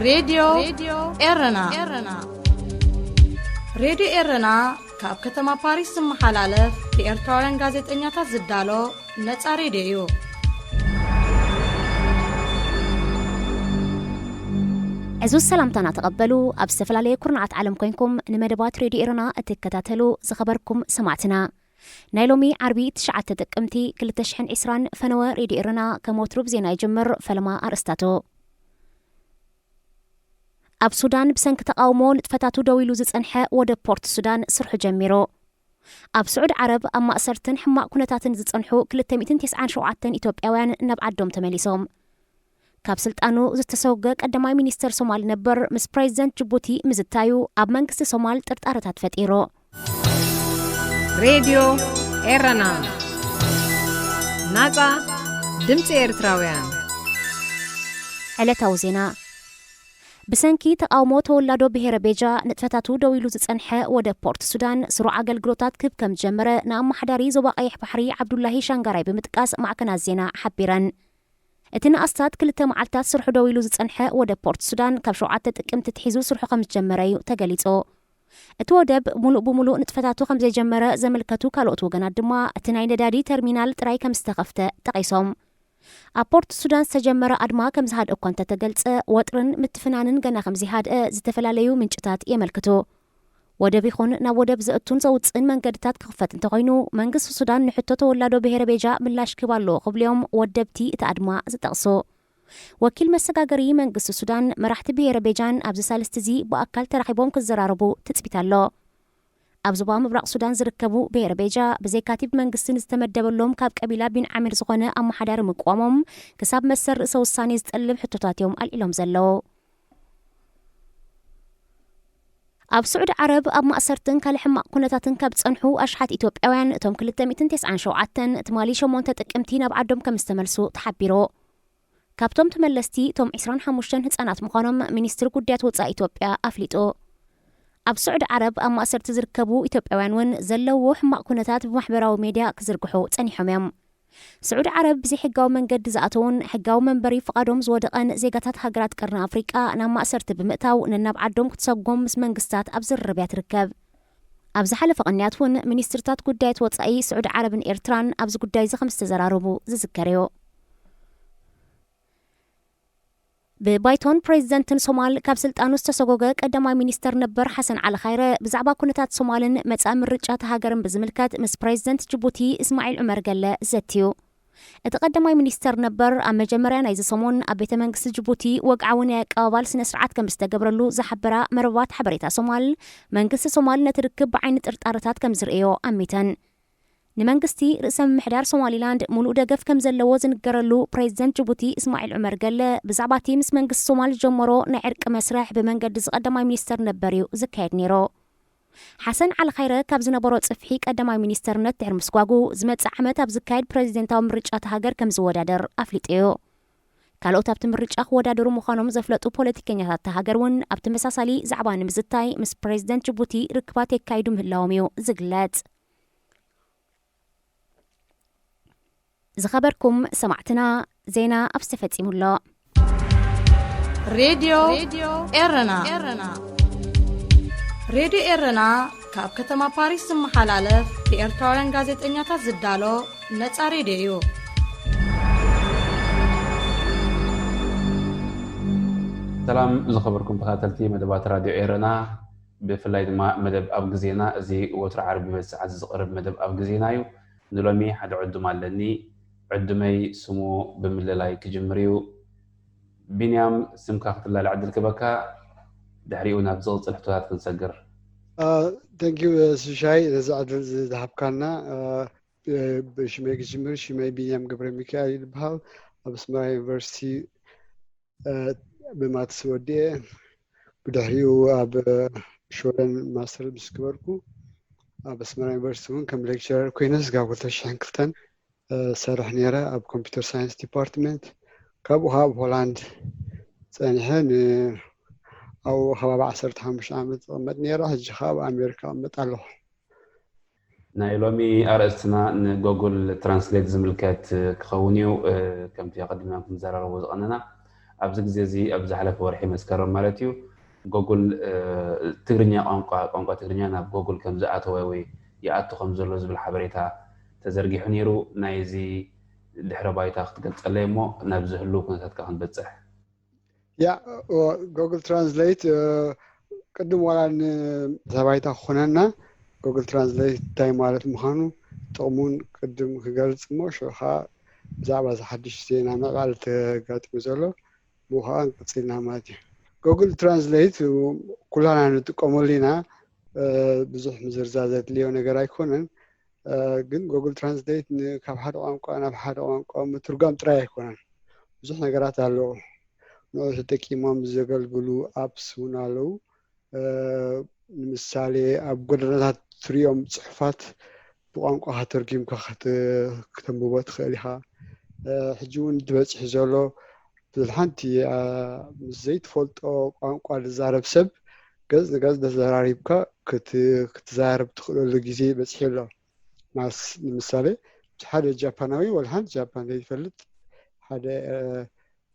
ሬድዮ ኤረና። ሬድዮ ኤረና ካብ ከተማ ፓሪስ ዝመሓላለፍ ብኤርትራውያን ጋዜጠኛታት ዝዳሎ ነጻ ሬድዮ እዩ። ዕዙዝ ሰላምታና ተቐበሉ። ኣብ ዝተፈላለየ ኩርናዓት ዓለም ኮይንኩም ንመደባት ሬድዮ ኤረና እትከታተሉ ዝኸበርኩም ሰማዕትና፣ ናይ ሎሚ ዓርቢ ትሽዓተ ጥቅምቲ ክልተ ሽሕን ዕስራን ፈነወ ሬድዮ ኤረና ከም ወትሩ ብዜና ይጅምር። ፈለማ ኣርእስታቱ። ኣብ ሱዳን ብሰንኪ ተቓውሞ ንጥፈታቱ ደው ኢሉ ዝጸንሐ ወደብ ፖርት ሱዳን ስርሑ ጀሚሩ። ኣብ ስዑድ ዓረብ ኣብ ማእሰርትን ሕማቕ ኩነታትን ዝጸንሑ ክልተ ሚእትን ተስዓን ሸውዓተን ኢትዮጵያውያን ናብ ዓዶም ተመሊሶም። ካብ ስልጣኑ ዝተሰወገ ቀዳማይ ሚኒስተር ሶማል ነበር ምስ ፕሬዚደንት ጅቡቲ ምዝታዩ ኣብ መንግስቲ ሶማል ጥርጣረታት ፈጢሩ። ሬድዮ ኤረና፣ ናጻ ድምጺ ኤርትራውያን። ዕለታዊ ዜና። ብሰንኪ ተቓውሞ ተወላዶ ብሄረ ቤጃ ንጥፈታቱ ደው ኢሉ ዝጸንሐ ወደብ ፖርት ሱዳን ስሩዕ ኣገልግሎታት ክህብ ከም ዝጀመረ ንኣመሓዳሪ ዞባ ቀይሕ ባሕሪ ዓብዱላሂ ሻንጋራይ ብምጥቃስ ማዕከናት ዜና ሓቢረን። እቲ ንኣስታት ክልተ መዓልታት ስርሑ ደው ኢሉ ዝጸንሐ ወደብ ፖርት ሱዳን ካብ ሸውዓተ ጥቅምቲ ትሒዙ ስርሑ ከም ዝጀመረ እዩ ተገሊጹ። እቲ ወደብ ሙሉእ ብሙሉእ ንጥፈታቱ ከም ዘይጀመረ ዘመልከቱ ካልኦት ወገናት ድማ እቲ ናይ ነዳዲ ተርሚናል ጥራይ ከም ዝተኸፍተ ጠቒሶም። ኣብ ፖርት ሱዳን ዝተጀመረ ኣድማ ከም ዝሃድእ እኳ እንተተገልጸ፣ ወጥርን ምትፍናንን ገና ከም ዘይሃድአ ዝተፈላለዩ ምንጭታት የመልክቱ። ወደብ ይኹን ናብ ወደብ ዘእቱን ዘውጽእን መንገድታት ክኽፈት እንተኾይኑ፣ መንግስቲ ሱዳን ንሕቶ ተወላዶ ብሄረ ቤጃ ምላሽ ክህብ ኣለዎ ክብሉ እዮም ወደብቲ እቲ ኣድማ ዝጠቕሱ። ወኪል መሰጋገሪ መንግስቲ ሱዳን፣ መራሕቲ ብሄረ ቤጃን ኣብዚ ሳልስቲ እዚ ብኣካል ተራኺቦም ክዘራረቡ ትጽቢት ኣሎ። ኣብ ዞባ ምብራቕ ሱዳን ዝርከቡ ብሄረ ቤጃ፣ ብዘይካቲ ብመንግስቲ ንዝተመደበሎም ካብ ቀቢላ ቢን ዓሚር ዝኾነ ኣመሓዳሪ ምቅዋሞም፣ ክሳብ መሰል ርእሰ ውሳኔ ዝጠልብ ሕቶታት እዮም ኣልዒሎም ዘለዉ። ኣብ ስዑዲ ዓረብ ኣብ ማእሰርትን ካልእ ሕማቕ ኩነታትን ካብ ዝጸንሑ ኣሽሓት ኢትዮጵያውያን፣ እቶም ክልተ ሚእትን ተስዓን ሸውዓተን ትማሊ ሸሞንተ ጥቅምቲ ናብ ዓዶም ከም ዝተመልሱ ተሓቢሩ። ካብቶም ተመለስቲ፣ እቶም ዕስራን ሓሙሽተን ህጻናት ምዃኖም ሚኒስትሪ ጉዳያት ወጻኢ ኢትዮጵያ ኣፍሊጡ። ኣብ ስዑዲ ዓረብ ኣብ ማእሰርቲ ዝርከቡ ኢትዮጵያውያን እውን ዘለዎ ሕማቕ ኩነታት ብማሕበራዊ ሜድያ ክዝርግሑ ጸኒሖም እዮም። ስዑዲ ዓረብ ብዘይሕጋዊ መንገዲ ዝኣተውን ሕጋዊ መንበሪ ፍቓዶም ዝወደቐን ዜጋታት ሃገራት ቀርኒ ኣፍሪቃ ናብ ማእሰርቲ ብምእታው ነናብ ዓዶም ክትሰጎም ምስ መንግስታት ኣብ ዝርርብ እያ ትርከብ። ኣብ ዝሓለፈ ቅንያት እውን ሚኒስትርታት ጉዳያት ወጻኢ ስዑዲ ዓረብን ኤርትራን ኣብዚ ጉዳይ እዚ ከም ዝተዘራረቡ ዝዝከር እዩ። ብባይቶን ፕሬዚደንትን ሶማል ካብ ስልጣኑ ዝተሰጎገ ቀዳማይ ሚኒስተር ነበር ሓሰን ዓሊ ኻይረ ብዛዕባ ኩነታት ሶማልን መጻኢ ምርጫ እታ ሃገርን ብዝምልከት ምስ ፕሬዚደንት ጅቡቲ እስማዒል ዑመር ገለ ዘትዩ። እቲ ቀዳማይ ሚኒስተር ነበር ኣብ መጀመርያ ናይዚ ሰሙን ኣብ ቤተ መንግስቲ ጅቡቲ ወግዓዊ ናይ ኣቀባባል ስነ ስርዓት ከም ዝተገብረሉ ዝሓበራ መርበባት ሓበሬታ ሶማል፣ መንግስቲ ሶማል ነቲ ርክብ ብዓይኒ ጥርጣረታት ከም ዝርእዮ ኣሚተን። ንመንግስቲ ርእሰ ምምሕዳር ሶማሊላንድ ሙሉእ ደገፍ ከም ዘለዎ ዝንገረሉ ፕሬዚደንት ጅቡቲ እስማዒል ዑመር ገለ፣ ብዛዕባ እቲ ምስ መንግስቲ ሶማል ዝጀመሮ ናይ ዕርቂ መስርሕ ብመንገዲ እዚ ቀዳማይ ሚኒስተር ነበር እዩ ዝካየድ ነይሩ። ሓሰን ዓሊ ኻይረ ካብ ዝነበሮ ጽፍሒ ቀዳማይ ሚኒስተርነት ድሕሪ ምስጓጉ፣ ዝመጽእ ዓመት ኣብ ዝካየድ ፕሬዚደንታዊ ምርጫ እታ ሃገር ከም ዝወዳደር ኣፍሊጡ እዩ። ካልኦት ኣብቲ ምርጫ ክወዳደሩ ምዃኖም ዘፍለጡ ፖለቲከኛታት እታ ሃገር እውን ኣብ ተመሳሳሊ ዛዕባ ንምዝታይ ምስ ፕሬዚደንት ጅቡቲ ርክባት የካይዱ ምህላዎም እዩ ዝግለጽ። ዝኸበርኩም ሰማዕትና፣ ዜና ኣብዚ ተፈጺሙ ኣሎ። ሬድዮ ኤረና። ሬድዮ ኤረና ካብ ከተማ ፓሪስ ዝመሓላለፍ ብኤርትራውያን ጋዜጠኛታት ዝዳሎ ነጻ ሬድዮ እዩ። ሰላም ዝኸበርኩም ተኸታተልቲ መደባት ራድዮ ኤረና፣ ብፍላይ ድማ መደብ ኣብ ግዜና፣ እዚ ወትሩ ዓርቢ በዚ ሰዓት ዝቕርብ መደብ ኣብ ግዜና እዩ። ንሎሚ ሓደ ዕዱም ኣለኒ። ዕዱመይ ስሙ ብምልላይ ክጅምር እዩ። ቢንያም፣ ስምካ ክትላለ ዕድል ክበካ፣ ድሕሪኡ ናብ ዝቕጽል ሕቶታት ክንሰግር። ተንኪዩ ሽሻይ፣ ነዚ ዕድል ዝሃብካና። ብሽመይ ክጅምር፣ ሽመይ ቢንያም ገብረ ሚካኤል ይበሃል። ኣብ ኣስመራ ዩኒቨርሲቲ ብማትስ ወዲኤ፣ ብድሕሪኡ ኣብ ሽወደን ማስተር ምስ ገበርኩ፣ ኣብ ኣስመራ ዩኒቨርሲቲ እውን ከም ሌክቸረር ኮይነ ስጋብ ክልተ ሽሕን ክልተን እሰርሕ ነይረ ኣብ ኮምፒውተር ሳይንስ ዲፓርትመንት። ካብኡ ከዓ ኣብ ሆላንድ ፀኒሐ ን ኣብኡ ከባቢ ዓሰርተ ሓሙሽተ ዓመት ዝቕመጥ ነይረ። ሕጂ ከዓ ኣብ ኣሜሪካ እቕመጥ ኣለኹ። ናይ ሎሚ ኣርእስትና ንጎግል ትራንስሌት ዝምልከት ክኸውን እዩ። ከምቲ ኣቐዲምና ክንዘራረቦ ዝቐነና፣ ኣብዚ ግዜ እዚ ኣብ ዝሓለፈ ወርሒ መስከረም ማለት እዩ ጎጉል ትግርኛ ቋንቋ ቋንቋ ትግርኛ ናብ ጎጉል ከም ዝኣተወ ወይ ይኣቱ ከም ዘሎ ዝብል ሓበሬታ ተዘርጊሑ ነይሩ። ናይዚ ድሕረ ባይታ ክትገልጸለይ እሞ ናብ ዝህሉ ኩነታትካ ክንበጽሕ። ያ ጎግል ትራንስሌት ቅድም ዋላ ንተባይታ ክኾነና ጎግል ትራንስሌት እንታይ ማለት ምዃኑ ጥቕሙን ቅድም ክገልጽ እሞ ሽዑ ከዓ ብዛዕባ እዚ ሓድሽ ዜና ምዕባል ተጋጢሙ ዘሎ ብኡ ከዓ ንቅፅልና ማለት እዩ። ጎግል ትራንስሌት ኩላና ንጥቀመሉ ኢና። ብዙሕ ምዝርዛር ዘድልዮ ነገር ኣይኮነን። ግን ጎግል ትራንስሌት ካብ ሓደ ቋንቋ ናብ ሓደ ቋንቋ ምትርጓም ጥራይ ኣይኮነን። ብዙሕ ነገራት ኣለዎ። ንኡ ተጠቂሞም ዘገልግሉ ኣፕስ እውን ኣለዉ። ንምሳሌ ኣብ ጎደናታት ትሪኦም ፅሑፋት ብቋንቋ ከተርጊምካ ክተንብቦ ትኽእል ኢኻ። ሕጂ እውን ዝበፅሕ ዘሎ ሓንቲ ምስ ዘይትፈልጦ ቋንቋ ዝዛረብ ሰብ ገፅ ንገፅ ተዘራሪብካ ክትዛረብ ትኽእለሉ ግዜ በፂሑ ኣሎ። ንምሳሌ ምስ ሓደ ጃፓናዊ ወላ ሓንቲ ጃፓን ዘይትፈልጥ ሓደ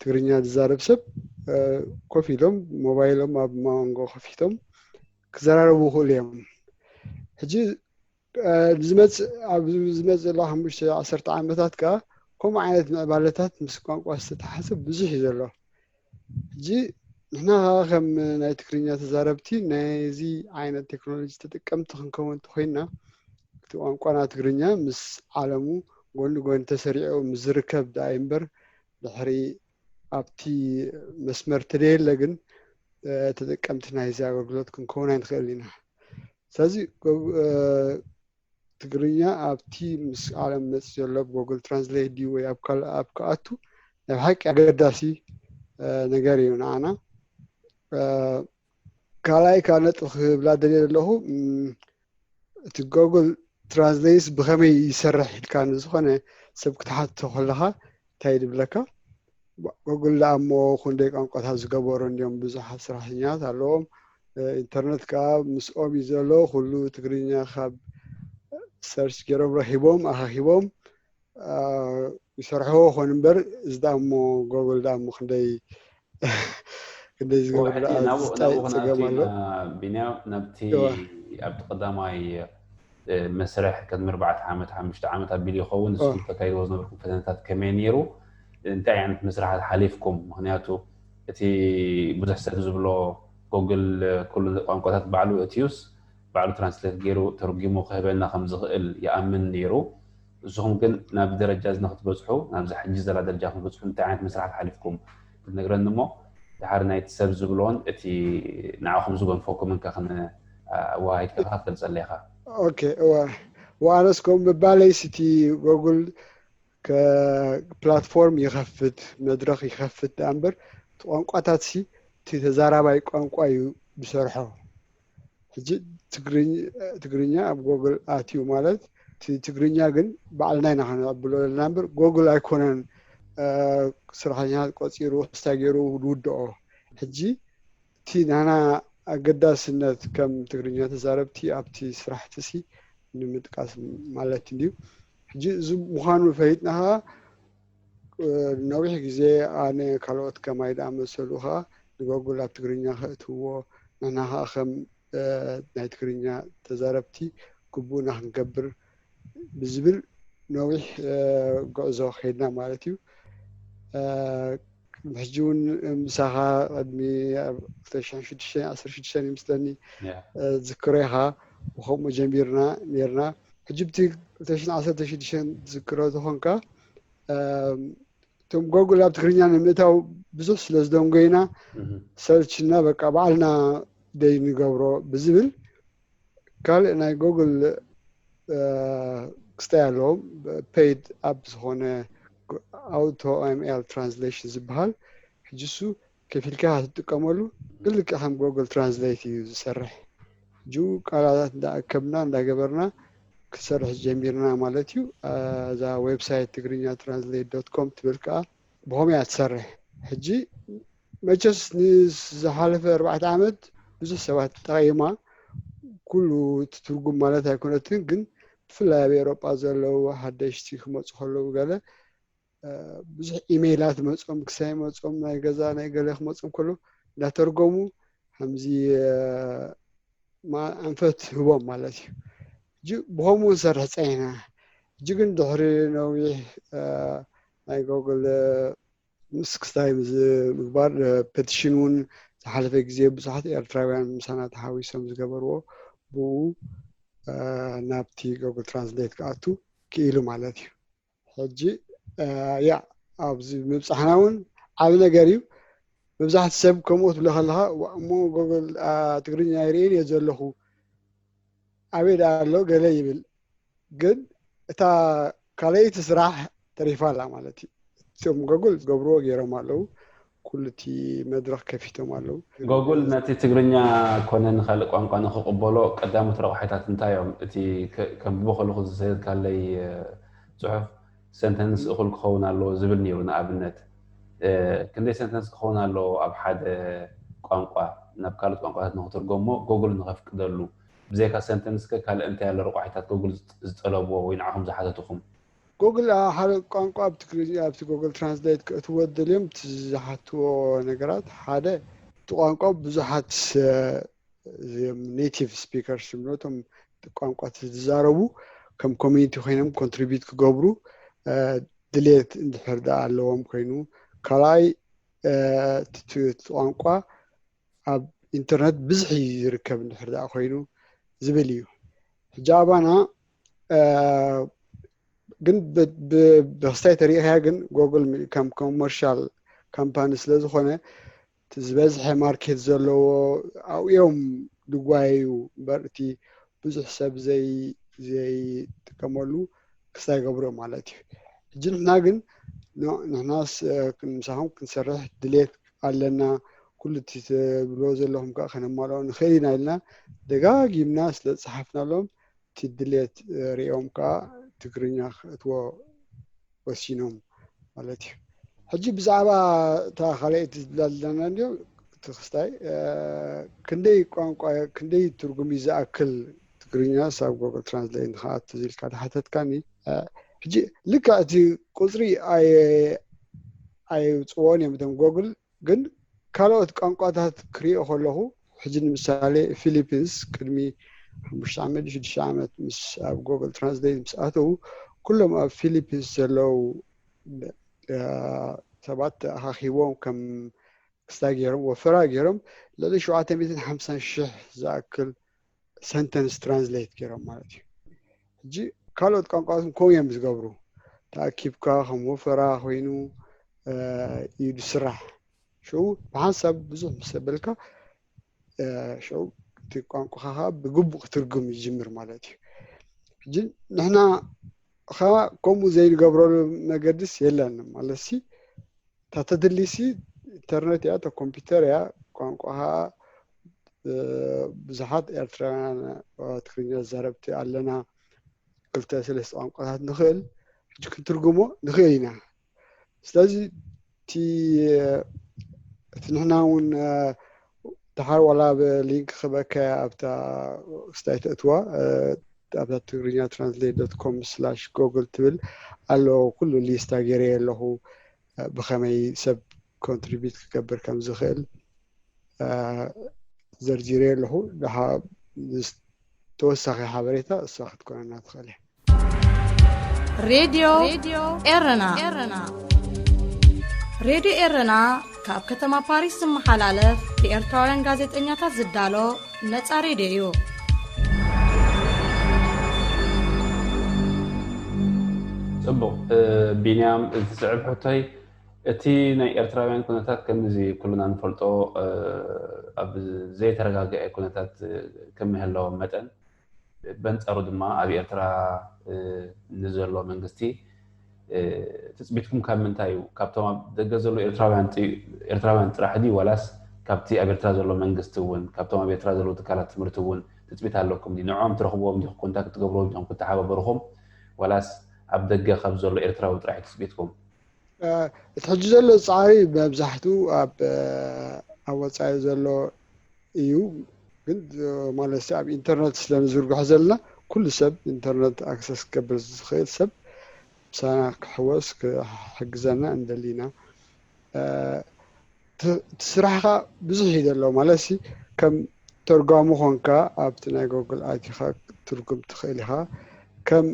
ትግርኛ ዝዛረብ ሰብ ኮፍ ኢሎም ሞባይሎም ኣብ መንጎ ከፊቶም ክዘራረቡ ይኽእሉ እዮም። ሕጂ ዝመፅእ ኣብ ዝመፅእ ዘሎ ሓሙሽተ ዓሰርተ ዓመታት ከዓ ከምኡ ዓይነት ምዕባለታት ምስ ቋንቋ ዝተተሓዘ ብዙሕ እዩ ዘሎ። ሕጂ ንሕና ከዓ ከም ናይ ትግርኛ ተዛረብቲ ናይዚ ዓይነት ቴክኖሎጂ ተጠቀምቲ ክንከውን እንተኮይንና እቲ ቋንቋና ትግርኛ ምስ ዓለሙ ጎኒ ጎኒ ተሰሪዑ ምስ ዝርከብ ደኣ እምበር ድሕሪ ኣብቲ መስመር ተደየለ ግን ተጠቀምቲ ናይዚ ኣገልግሎት ክንከውን ኣይንኽእል ኢና። ስለዚ ትግርኛ ኣብቲ ምስ ዓለም መፅእ ዘሎ ጎግል ትራንስሌት ድዩ ወይ ኣብ ካልእ ኣፕ ክኣቱ ናይ ብሓቂ ኣገዳሲ ነገር እዩ ንዓና። ካልኣይ ካብ ነጥቢ ክብላ ደልየ ዘለኹ እቲ ጎግል ትራንስሌትስ ብኸመይ ይሰርሕ ኢልካ ንዝኾነ ሰብ ክትሓቶ ከለኻ እንታይ ድብለካ? ጎግል ደኣ እሞ ክንደይ ቋንቋታት ዝገበሩ እንዲዮም፣ ብዙሓት ስራሕተኛታት ኣለዎም። ኢንተርነት ከዓ ምስኦም እዩ ዘሎ። ኩሉ ትግርኛ ካብ ሰርች ገይሮም ረኺቦም ኣኻኺቦም ይሰርሕዎ ኾን እምበር እዚ ደኣ እሞ ጎግል ደኣ እሞ ክንደይ ክንደይ ዝገብር ደኣ ዝጣይ ፀገም ኣሎ። ቢንያም ናብቲ ኣብቲ ቀዳማይ መስርሕ ቅድሚ ኣርባዕተ ዓመት ሓሙሽተ ዓመት ኣቢሉ ይኸውን ንስኹም ተካይድዎ ዝነበርኩም ፈተነታት ከመይ ነይሩ? እንታይ ዓይነት መስርሓት ሓሊፍኩም? ምክንያቱ እቲ ብዙሕ ሰብ ዝብሎ ጎግል ኩሉ ቋንቋታት ባዕሉ እትዩስ ባዕሉ ትራንስሌት ገይሩ ተርጉሙ ክህበና ከም ዝኽእል ይኣምን ነይሩ። ንስኹም ግን ናብ ደረጃ እዚ ንክትበፅሑ ናብዚ ሕጂ ዘላ ደረጃ ክትበፅሑ እንታይ ዓይነት መስርሓት ሓሊፍኩም ክትነግረኒ እሞ ድሓር ናይቲ ሰብ ዝብሎን እቲ ንዓኹም ዝጎንፈኩምን ከ ክን ኣወሃሂድካ ከ ክትገልፀለይ ኢኻ። ኦኬ እወ ወኣነስ ከምኡ ምባለይስ እቲ ጎግል ፕላትፎርም ይኸፍት መድረኽ ይኸፍት ደኣ እምበር እቲ ቋንቋታት ሲ እቲ ተዛራባይ ቋንቋ እዩ ዝሰርሖ። ሕጂ ትግርኛ ኣብ ጎግል ኣትዩ ማለት እቲ ትግርኛ ግን ባዕልና ኢና ከነዕብሎ ዘለና እምበር ጎግል ኣይኮነን ስራሕተኛታት ቆፂሩ ስታይ ገይሩ ዝውድኦ። ሕጂ እቲ ናና ኣገዳስነት ከም ትግርኛ ተዛረብቲ ኣብቲ ስራሕቲ ሲ ንምጥቃስ ማለት እንድዩ። ሕጂ እዚ ምዃኑ ፈሊጥና ከዓ ነዊሕ ግዜ ኣነ ካልኦት ከማይ ዝኣመሰሉ ከዓ ንጎግል ኣብ ትግርኛ ከእትውዎ ንሕና ከዓ ከም ናይ ትግርኛ ተዛረብቲ ግቡእና ክንገብር ብዝብል ነዊሕ ጉዕዞ ከይድና ማለት እዩ። ሕጂ እውን ምሳኻ ቅድሚ ክልተ ሽሕን ሽዱሽተን ዓሰርተ ሽዱሽተን ይምስለኒ ዝክሮ ኢኻ ብከምኡ ጀሚርና ነርና። ሕጂ ብቲ ክልተ ሽሕን ዓሰርተ ሽዱሽተን ዝክሮ ዝኾንካ እቶም ጎግል ኣብ ትግርኛ ንምእታው ብዙሕ ስለ ዝደንጎይና ሰልችና በቃ ባዕልና ደይ ንገብሮ ብዝብል ካልእ ናይ ጎግል ክስታይ ኣለዎም ፔይድ ኣፕ ዝኾነ ኣውቶ ኤምኤል ትራንስሌሽን ዝበሃል ሕጂ እሱ ከፊልካ ትጥቀመሉ ግን ልክዕ ከም ጎግል ትራንስሌት እዩ ዝሰርሕ። ሕጂ ቃላታት እንዳኣከብና እንዳገበርና ክሰርሕ ጀሚርና ማለት እዩ። እዛ ዌብሳይት ትግርኛ ትራንስሌት ዶት ኮም ትብል ከዓ ብኸምኡ እያ ትሰርሕ። ሕጂ መቸስ ንዝሓለፈ ኣርባዕተ ዓመት ብዙሕ ሰባት ጠቒማ ኩሉ እቲ ትርጉም ማለት ኣይኮነትን፣ ግን ብፍላይ ኣብ ኤውሮጳ ዘለዉ ሓደሽቲ ክመፁ ከለዉ ገለ ብዙሕ ኢሜይላት መጾም ክሳይ መጾም ናይ ገዛ ናይ ገለ ክመጾም ከሎ እንዳተርጎሙ ከምዚ ኣንፈት ህቦም ማለት እዩ። ሕጂ ብኸምኡ ንሰርሕ ጸኒሕና። ሕጂ ግን ድሕሪ ነዊሕ ናይ ጎግል ምስ ክስታይ ምግባር ፔቲሽን እውን ዝሓለፈ ግዜ ብዙሓት ኤርትራውያን ምሳና ተሓዊሶም ዝገበርዎ ብኡ ናብቲ ጎግል ትራንስሌት ክኣቱ ክኢሉ ማለት እዩ። ሕጂ ያ ኣብዚ ምብፃሕና እውን ዓብ ነገር እዩ። መብዛሕቲ ሰብ ከምኡ ትብለ ከለካ እሞ ጎግል ትግርኛ ይርእን እየ ዘለኹ ኣበይ ደኣ ኣሎ ገለ ይብል። ግን እታ ካልኣይቲ ስራሕ ተሪፋ ኣላ ማለት እዩ። እቶም ጎግል ዝገብርዎ ገይሮም ኣለዉ። ኩሉ እቲ መድረክ ከፊቶም ኣለዉ። ጎግል ነቲ ትግርኛ ኮነ ንካልእ ቋንቋ ንክቕበሎ ቀዳሞት ረቑሒታት እንታይ እዮም? እቲ ከንብቦ ከለኹ ዝሰደድካለይ ፅሑፍ ሰንተንስ እኹል ክኸውን ኣለዎ ዝብል ነይሩ። ንኣብነት ክንደይ ሰንተንስ ክኸውን ኣለዎ ኣብ ሓደ ቋንቋ ናብ ካልኦት ቋንቋታት ንክትርጎሞ ጎግል ንከፍቅደሉ? ብዘይካ ሰንተንስ ከ ካልእ እንታይ ኣሎ ረቋሒታት ጎግል ዝጠለብዎ ወይ ንዓኹም ዝሓተትኹም? ጎግል ሓደ ቋንቋ ኣብ ትግርኛ ኣብቲ ጎግል ትራንስሌት ክእትዎ ደልዮም ዝሓትዎ ነገራት ሓደ እቲ ቋንቋ ብዙሓት ኔቲቭ ስፒከርስ ዝብሎ እቶም ቋንቋ ዝዛረቡ ከም ኮሚኒቲ ኮይኖም ኮንትሪቢዩት ክገብሩ ድሌት እንድሕር ደኣ ኣለዎም ኮይኑ ካልኣይ እቲ ቋንቋ ኣብ ኢንተርነት ብዝሒ ዝርከብ እንድሕር ደኣ ኮይኑ ዝብል እዩ። ሕጂ ኣባና ግን ብክስታይ ተሪኢኻያ ግን ጎግል ከም ኮመርሻል ካምፓኒ ስለ ዝኾነ ዝበዝሐ ማርኬት ዘለዎ ኣብኡ እዮም ዝጓየዩ እምበር እቲ ብዙሕ ሰብ ዘይጥቀመሉ ክስታይ ገብሮ ማለት እዩ። ሕጂ ንሕና ግን ንሕናስ ምሳኹም ክንሰርሕ ድሌት ኣለና፣ ኩሉ እቲ ትብልዎ ዘለኹም ከዓ ከነማልኦ ንኽእል ኢና ኢልና ደጋጊምና ስለ ዝፀሓፍናሎም እቲ ድሌት ሪኦም ከዓ ትግርኛ ክእትዎ ወሲኖም ማለት እዩ። ሕጂ ብዛዕባ እታ ካልኣይቲ ዝብላ ዘለና እንዲዮ እቲ ክስታይ ክንደይ ቋንቋ ክንደይ ትርጉም እዩ ዝኣክል ትግርኛ ሳብ ጎግል ትራንስሌት ንክኣቱ ዝልካ ዝሓተትካኒ ሕጂ ልክዕ እቲ ቁፅሪ ኣየውፅዎን እዮም እቶም ጎግል ግን ካልኦት ቋንቋታት ክሪኦ ከለኹ ሕጂ ንምሳሌ ፊሊፒንስ ቅድሚ ሓሙሽተ ዓመት ሽዱሽተ ዓመት ምስ ኣብ ጎግል ትራንስሌት ምስ ኣተዉ ኩሎም ኣብ ፊሊፒንስ ዘለዉ ሰባት ተኣኻኺቦም ከም ክስታይ ገይሮም ወፈራ ገይሮም ልዕሊ ሸውዓተ ሚእትን ሓምሳን ሽሕ ዝኣክል ሰንተንስ ትራንስሌት ገይሮም ማለት እዩ። ሕጂ ካልኦት ቋንቋታት ከምኡ እዮም ዝገብሩ። ተኣኪብካ ከም ወፈራ ኮይኑ እዩ ዝስራሕ። ሽዑ ብሓንሳብ ብዙሕ ምስ ኣበልካ ሽዑ እቲ ቋንቋኻ ከዓ ብግቡእ ክትርጉም ይጅምር ማለት እዩ። ሕጂ ንሕና ከዓ ከምኡ ዘይንገብረሉ መገድስ የለን ማለት ሲ እታ ተድሊ ሲ ኢንተርነት እያ፣ እታ ኮምፒውተር እያ፣ ቋንቋኻ ብዙሓት ኤርትራውያን ትግርኛ ዘረብቲ ኣለና፣ ክልተ ሰለስተ ቋንቋታት ንኽእል ሕጂ ክንትርጉሞ ንኽእል ኢና። ስለዚ እቲ እቲ ንሕና እውን ድሓር ዋላ ብሊንክ ክበከ ኣብታ ክስታይ ተእትዋ ኣብታ ትግርኛ ትራንስሌት ዶት ኮም ስላሽ ጎግል ትብል ኣሎ። ኩሉ ሊስታ ገይረ ኣለኹ ብኸመይ ሰብ ኮንትሪቢዩት ክገብር ከም ዝኽእል ዘርዚረ ኣለኹ። ተወሳኺ ሓበሬታ እሳ ክትኮነና ትኽእል እያ። ሬድዮ ኤረና ሬድዮ ኤረና ካብ ከተማ ፓሪስ ዝመሓላለፍ ብኤርትራውያን ጋዜጠኛታት ዝዳሎ ነጻ ሬድዮ እዩ። ጽቡቕ። ቢንያም፣ ዝስዕብ ሕቶይ እቲ ናይ ኤርትራውያን ኩነታት ከምዚ ኩልና ንፈልጦ ኣብ ዘይተረጋግዐ ኩነታት ከምህላዎም መጠን በንጻሩ ድማ ኣብ ኤርትራ ንዘሎ መንግስቲ ትጽቢትኩም ካብ ምንታይ እዩ? ካብቶም ኣብ ደገ ዘለዉ ኤርትራውያን ጥራሕ ድዩ ዋላስ ካብቲ ኣብ ኤርትራ ዘሎ መንግስቲ እውን ካብቶም ኣብ ኤርትራ ዘለዉ ትካላት ትምህርቲ እውን ትጽቢት ኣለኩም ድዩ? ንዕኦም ትረኽብዎም ዲኹም? ኮንታክት ትገብርዎም ዲኹም? ክትተሓባበርኹም ዋላስ ኣብ ደገ ካብ ዘሎ ኤርትራዊ ጥራሕ እዩ ትጽቢትኩም? እቲ ሕጂ ዘሎ ጻዕሪ መብዛሕትኡ ኣብ ኣብ ወጻኢ ዘሎ እዩ። ግን ማለት ኣብ ኢንተርነት ስለንዝርግሖ ዘለና ኩሉ ሰብ ኢንተርነት ኣክሰስ ክገብር ዝኽእል ሰብ ምሳና ክሕወስ ክሕግዘና እንደሊና። እቲ ስራሕካ ብዙሕ እዩ ዘሎ ማለት ሲ ከም ተርጓሚ ኮንካ ኣብቲ ናይ ጎግል ኣቲኻ ትርጉም ትኽእል ኢኻ። ከም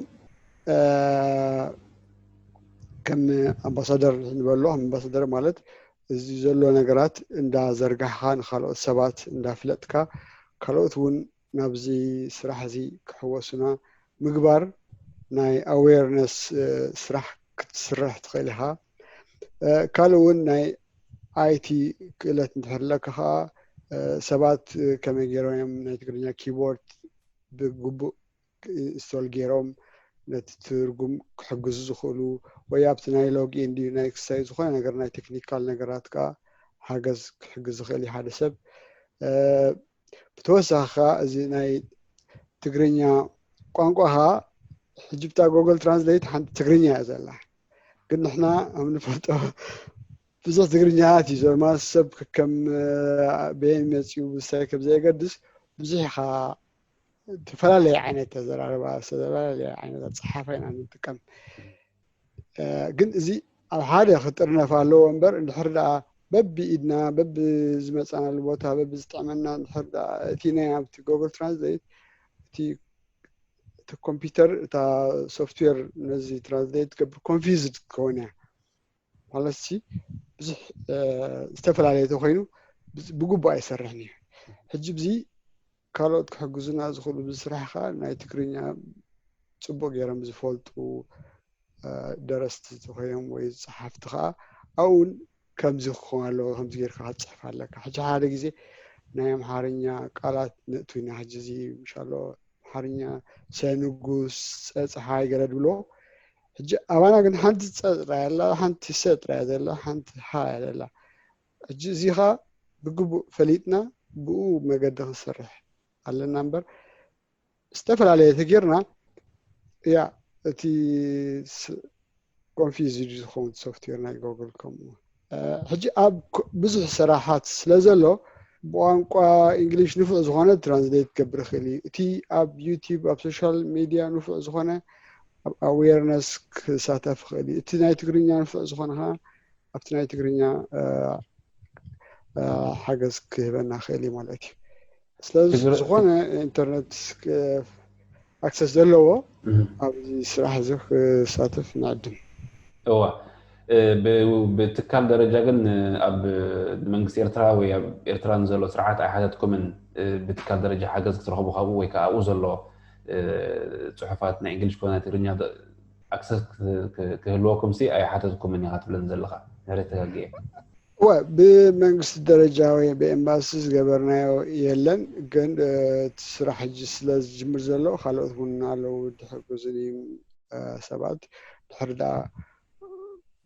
ከም ኣምባሳደር ንበሎ ኣምባሳደር ማለት እዚ ዘሎ ነገራት እንዳዘርጋሕካ ንካልኦት ሰባት እንዳፍለጥካ ካልኦት እውን ናብዚ ስራሕ እዚ ክሕወሱና ምግባር ናይ ኣዌርነስ ስራሕ ክትስርሕ ትኽእል ኢኻ። ካልእ እውን ናይ ኣይቲ ክእለት እንድሕር ኣለካ ከዓ ሰባት ከመይ ገይሮም እዮም ናይ ትግርኛ ኪቦርድ ብግቡእ ኢንስቶል ገይሮም ነቲ ትርጉም ክሕግዙ ዝኽእሉ ወይ ኣብቲ ናይ ሎግ ኢን ድዩ ናይ ክሳይ ዝኾነ ነገር ናይ ቴክኒካል ነገራት ከዓ ሓገዝ ክሕግዝ ዝኽእል እዩ ሓደ ሰብ። ብተወሳኺ ከዓ እዚ ናይ ትግርኛ ቋንቋ ከዓ ሕጂ ብታ ጎግል ትራንስሌት ሓንቲ ትግርኛ እያ ዘላ። ግን ንሕና ኣብ ንፈልጦ ብዙሕ ትግርኛታት እዩ ዘማ ሰብ ከም በየን መፅኡ ብሳይ ከም ዘየገድስ ብዙሕ ኢኻ ዝተፈላለየ ዓይነት ኣዘራርባ ዝተፈላለየ ዓይነት ኣፀሓፋ ኢና ንጥቀም። ግን እዚ ኣብ ሓደ ክጥርነፍ ኣለዎ እምበር እንድሕር ደኣ በቢ ኢድና በቢ ዝመፃናሉ ቦታ በቢ ዝጥዕመና እንድሕር ደኣ እቲ ናይ ኣብቲ ጎግል ትራንስሌት እቲ እቲ ኮምፒውተር እታ ሶፍትዌር ነዚ ትራንስሌት ትገብር ኮንፊውዝድ ክኸውን እያ ማለት ሲ ብዙሕ ዝተፈላለየ ተኮይኑ ብግቡእ ኣይሰርሕን እዩ። ሕጂ ብዚ ካልኦት ክሕግዙና ዝኽእሉ ብስራሕ ከዓ ናይ ትግርኛ ፅቡቅ ገይሮም ዝፈልጡ ደረስቲ ተኮይኖም ወይ ፀሓፍቲ ከዓ ኣብኡን ከምዚ ክኸውን ኣለዎ ከምዚ ጌርካ ክትፅሕፍ ኣለካ። ሕጂ ሓደ ግዜ ናይ ኣምሓርኛ ቃላት ነእቱ ኢና ሕጂ እዚ ምሻሎ ኣምሓርኛ ሰንጉስ ፀፀሓይ ገለ ድብሎ ሕጂ ኣባና ግን ሓንቲ ፀ ጥራይ ኣላ ሓንቲ ሰ ጥራይ ዘላ ሓንቲ ሃ እያ ዘላ። ሕጂ እዚኻ ብግቡእ ፈሊጥና ብኡ መገዲ ክንሰርሕ ኣለና እምበር ዝተፈላለየ ተጌርና እያ እቲ ኮንፊዝ ዝኸውን ሶፍትዌር ናይ ጎግል ከምኡ ሕጂ ኣብ ብዙሕ ሰራሓት ስለ ዘሎ ብቋንቋ እንግሊሽ ንፉዕ ዝኾነ ትራንስሌት ክገብር ይኽእል እዩ። እቲ ኣብ ዩቲብ ኣብ ሶሻል ሚድያ ንፉዕ ዝኾነ ኣብ ኣዌርነስ ክሳተፍ ይኽእል እዩ። እቲ ናይ ትግርኛ ንፉዕ ዝኾነ ከዓ ኣብቲ ናይ ትግርኛ ሓገዝ ክህበና ክእል እዩ ማለት እዩ። ስለዚ ዝኾነ ኢንተርነት ኣክሰስ ዘለዎ ኣብዚ ስራሕ እዚ ክሳተፍ ንዕድም። እዋ ብትካል ደረጃ ግን ኣብ መንግስቲ ኤርትራ ወይ ኣብ ኤርትራ ንዘሎ ስርዓት ኣይሓተትኩምን። ብትካል ደረጃ ሓገዝ ክትረኽቡ ካብኡ ወይ ከዓ ኣብኡ ዘሎ ፅሑፋት ናይ እንግሊሽ ኮነ ትግርኛ ኣክሰስ ክህልወኩም ሲ ኣይሓተትኩምን ኢኻ ትብለኒ ዘለኻ? ንሕሪ ተጋግየ። እወ ብመንግስቲ ደረጃ ወይ ብኤምባሲ ዝገበርናዮ የለን። ግን እቲ ስራሕ ሕጂ ስለ ዝጅምር ዘሎ ካልኦት እውን ኣለዉ ድሕግዙን እዮም ሰባት ድሕሪ ደኣ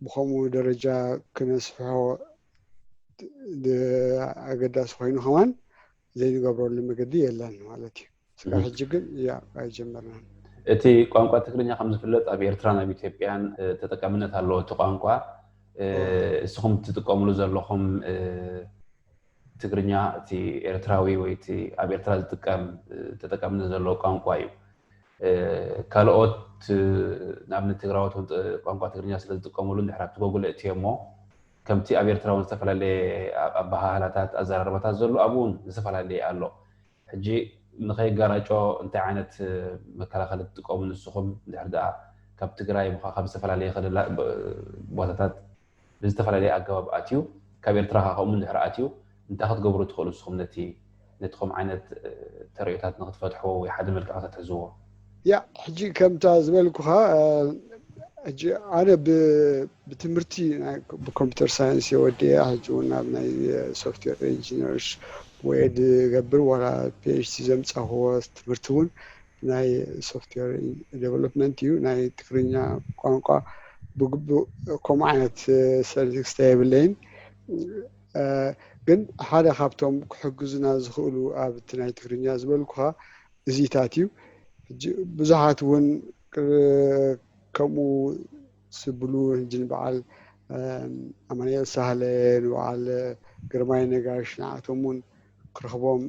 ብከምኡ ደረጃ ክነስፍሖ ኣገዳሲ ኮይኑ ከማን ዘይንገብረሉ መገዲ የለን ማለት እዩ። ስጋብ ሕጂ ግን እያ ኣይጀመርናን። እቲ ቋንቋ ትግርኛ ከም ዝፍለጥ ኣብ ኤርትራን ኣብ ኢትዮጵያን ተጠቃምነት ኣለዎ። እቲ ቋንቋ እስኹም ትጥቀምሉ ዘለኹም ትግርኛ እቲ ኤርትራዊ ወይ እቲ ኣብ ኤርትራ ዝጥቀም ተጠቃምነት ዘለዎ ቋንቋ እዩ። ካልኦት ንኣብነት ትግራዎት እውን ቋንቋ ትግርኛ ስለ ዝጥቀምሉ እንድሕር ኣብቲ ጎጉል እትዮ እሞ ከምቲ ኣብ ኤርትራ እውን ዝተፈላለየ ኣበሃህላታት ኣዘራርባታት ዘሎ ኣብኡ እውን ዝተፈላለየ ኣሎ። ሕጂ ንኸይጋራጮ እንታይ ዓይነት መከላኸሊ ትጥቀሙ ንስኹም? እንድሕር ደኣ ካብ ትግራይ ምዃ ካብ ዝተፈላለየ ክልላ ቦታታት ብዝተፈላለየ ኣገባብ ኣትዩ ካብ ኤርትራ ከዓ ከምኡ እንድሕር ኣትዩ እንታይ ክትገብሩ ትኽእሉ ንስኹም ነቲ ነቲ ከም ዓይነት ተርእዮታት ንክትፈትሕዎ ወይ ሓደ መልክዕ ከተትሕዝዎ? ያ ሕጂ ከምታ ዝበልኩኻ ሕጂ ኣነ ብትምህርቲ ብኮምፒተር ሳይንስ የወዲያ ሕጂ እውን ናብ ናይ ሶፍትዌር ኢንጂነርስ ወይ ድገብር ዋላ ፒኤችዲ ዘምፃኽዎ ትምህርቲ እውን ናይ ሶፍትዌር ዴቨሎፕመንት እዩ። ናይ ትግርኛ ቋንቋ ብግቡእ ከምኡ ዓይነት ሰርቲክስታ የብለይን። ግን ሓደ ካብቶም ክሕግዙና ዝኽእሉ ኣብቲ ናይ ትግርኛ ዝበልኩኻ እዚታት እዩ። ብዙሓት እውን ከምኡ ዝብሉ ሕጂ ንበዓል ኣማኑኤል ሳህለ ንበዓል ግርማይ ነጋሽ ንዓቶም እውን ክረኽቦም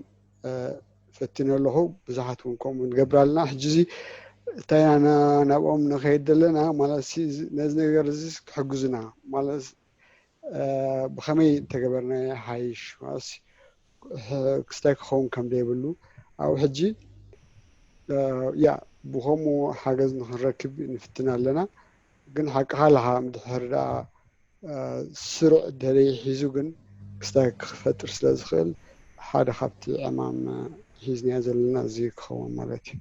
ፈቲነ ኣለኹ። ብዙሓት እውን ከምኡ ንገብር ኣለና። ሕጂ እዚ እንታይ ኢና ናብኦም ንኸይድ ዘለና ማለት ነዚ ነገር እዚ ክሕግዙና ማለት ብኸመይ እንተገበርና ሓይሽ ክስታይ ክኸውን ከም ዘይብሉ ኣብኡ ሕጂ ያ ብኸምኡ ሓገዝ ንክንረክብ ንፍትን ኣለና። ግን ሓቅኻ ኣለኻ ምድሕር ደኣ ስሩዕ ደለይ ሒዙ ግን ክስታይ ክፈጥር ስለ ዝኽእል ሓደ ካብቲ ዕማም ሒዝናዮ ዘለና እዚ ክኸውን ማለት እዩ።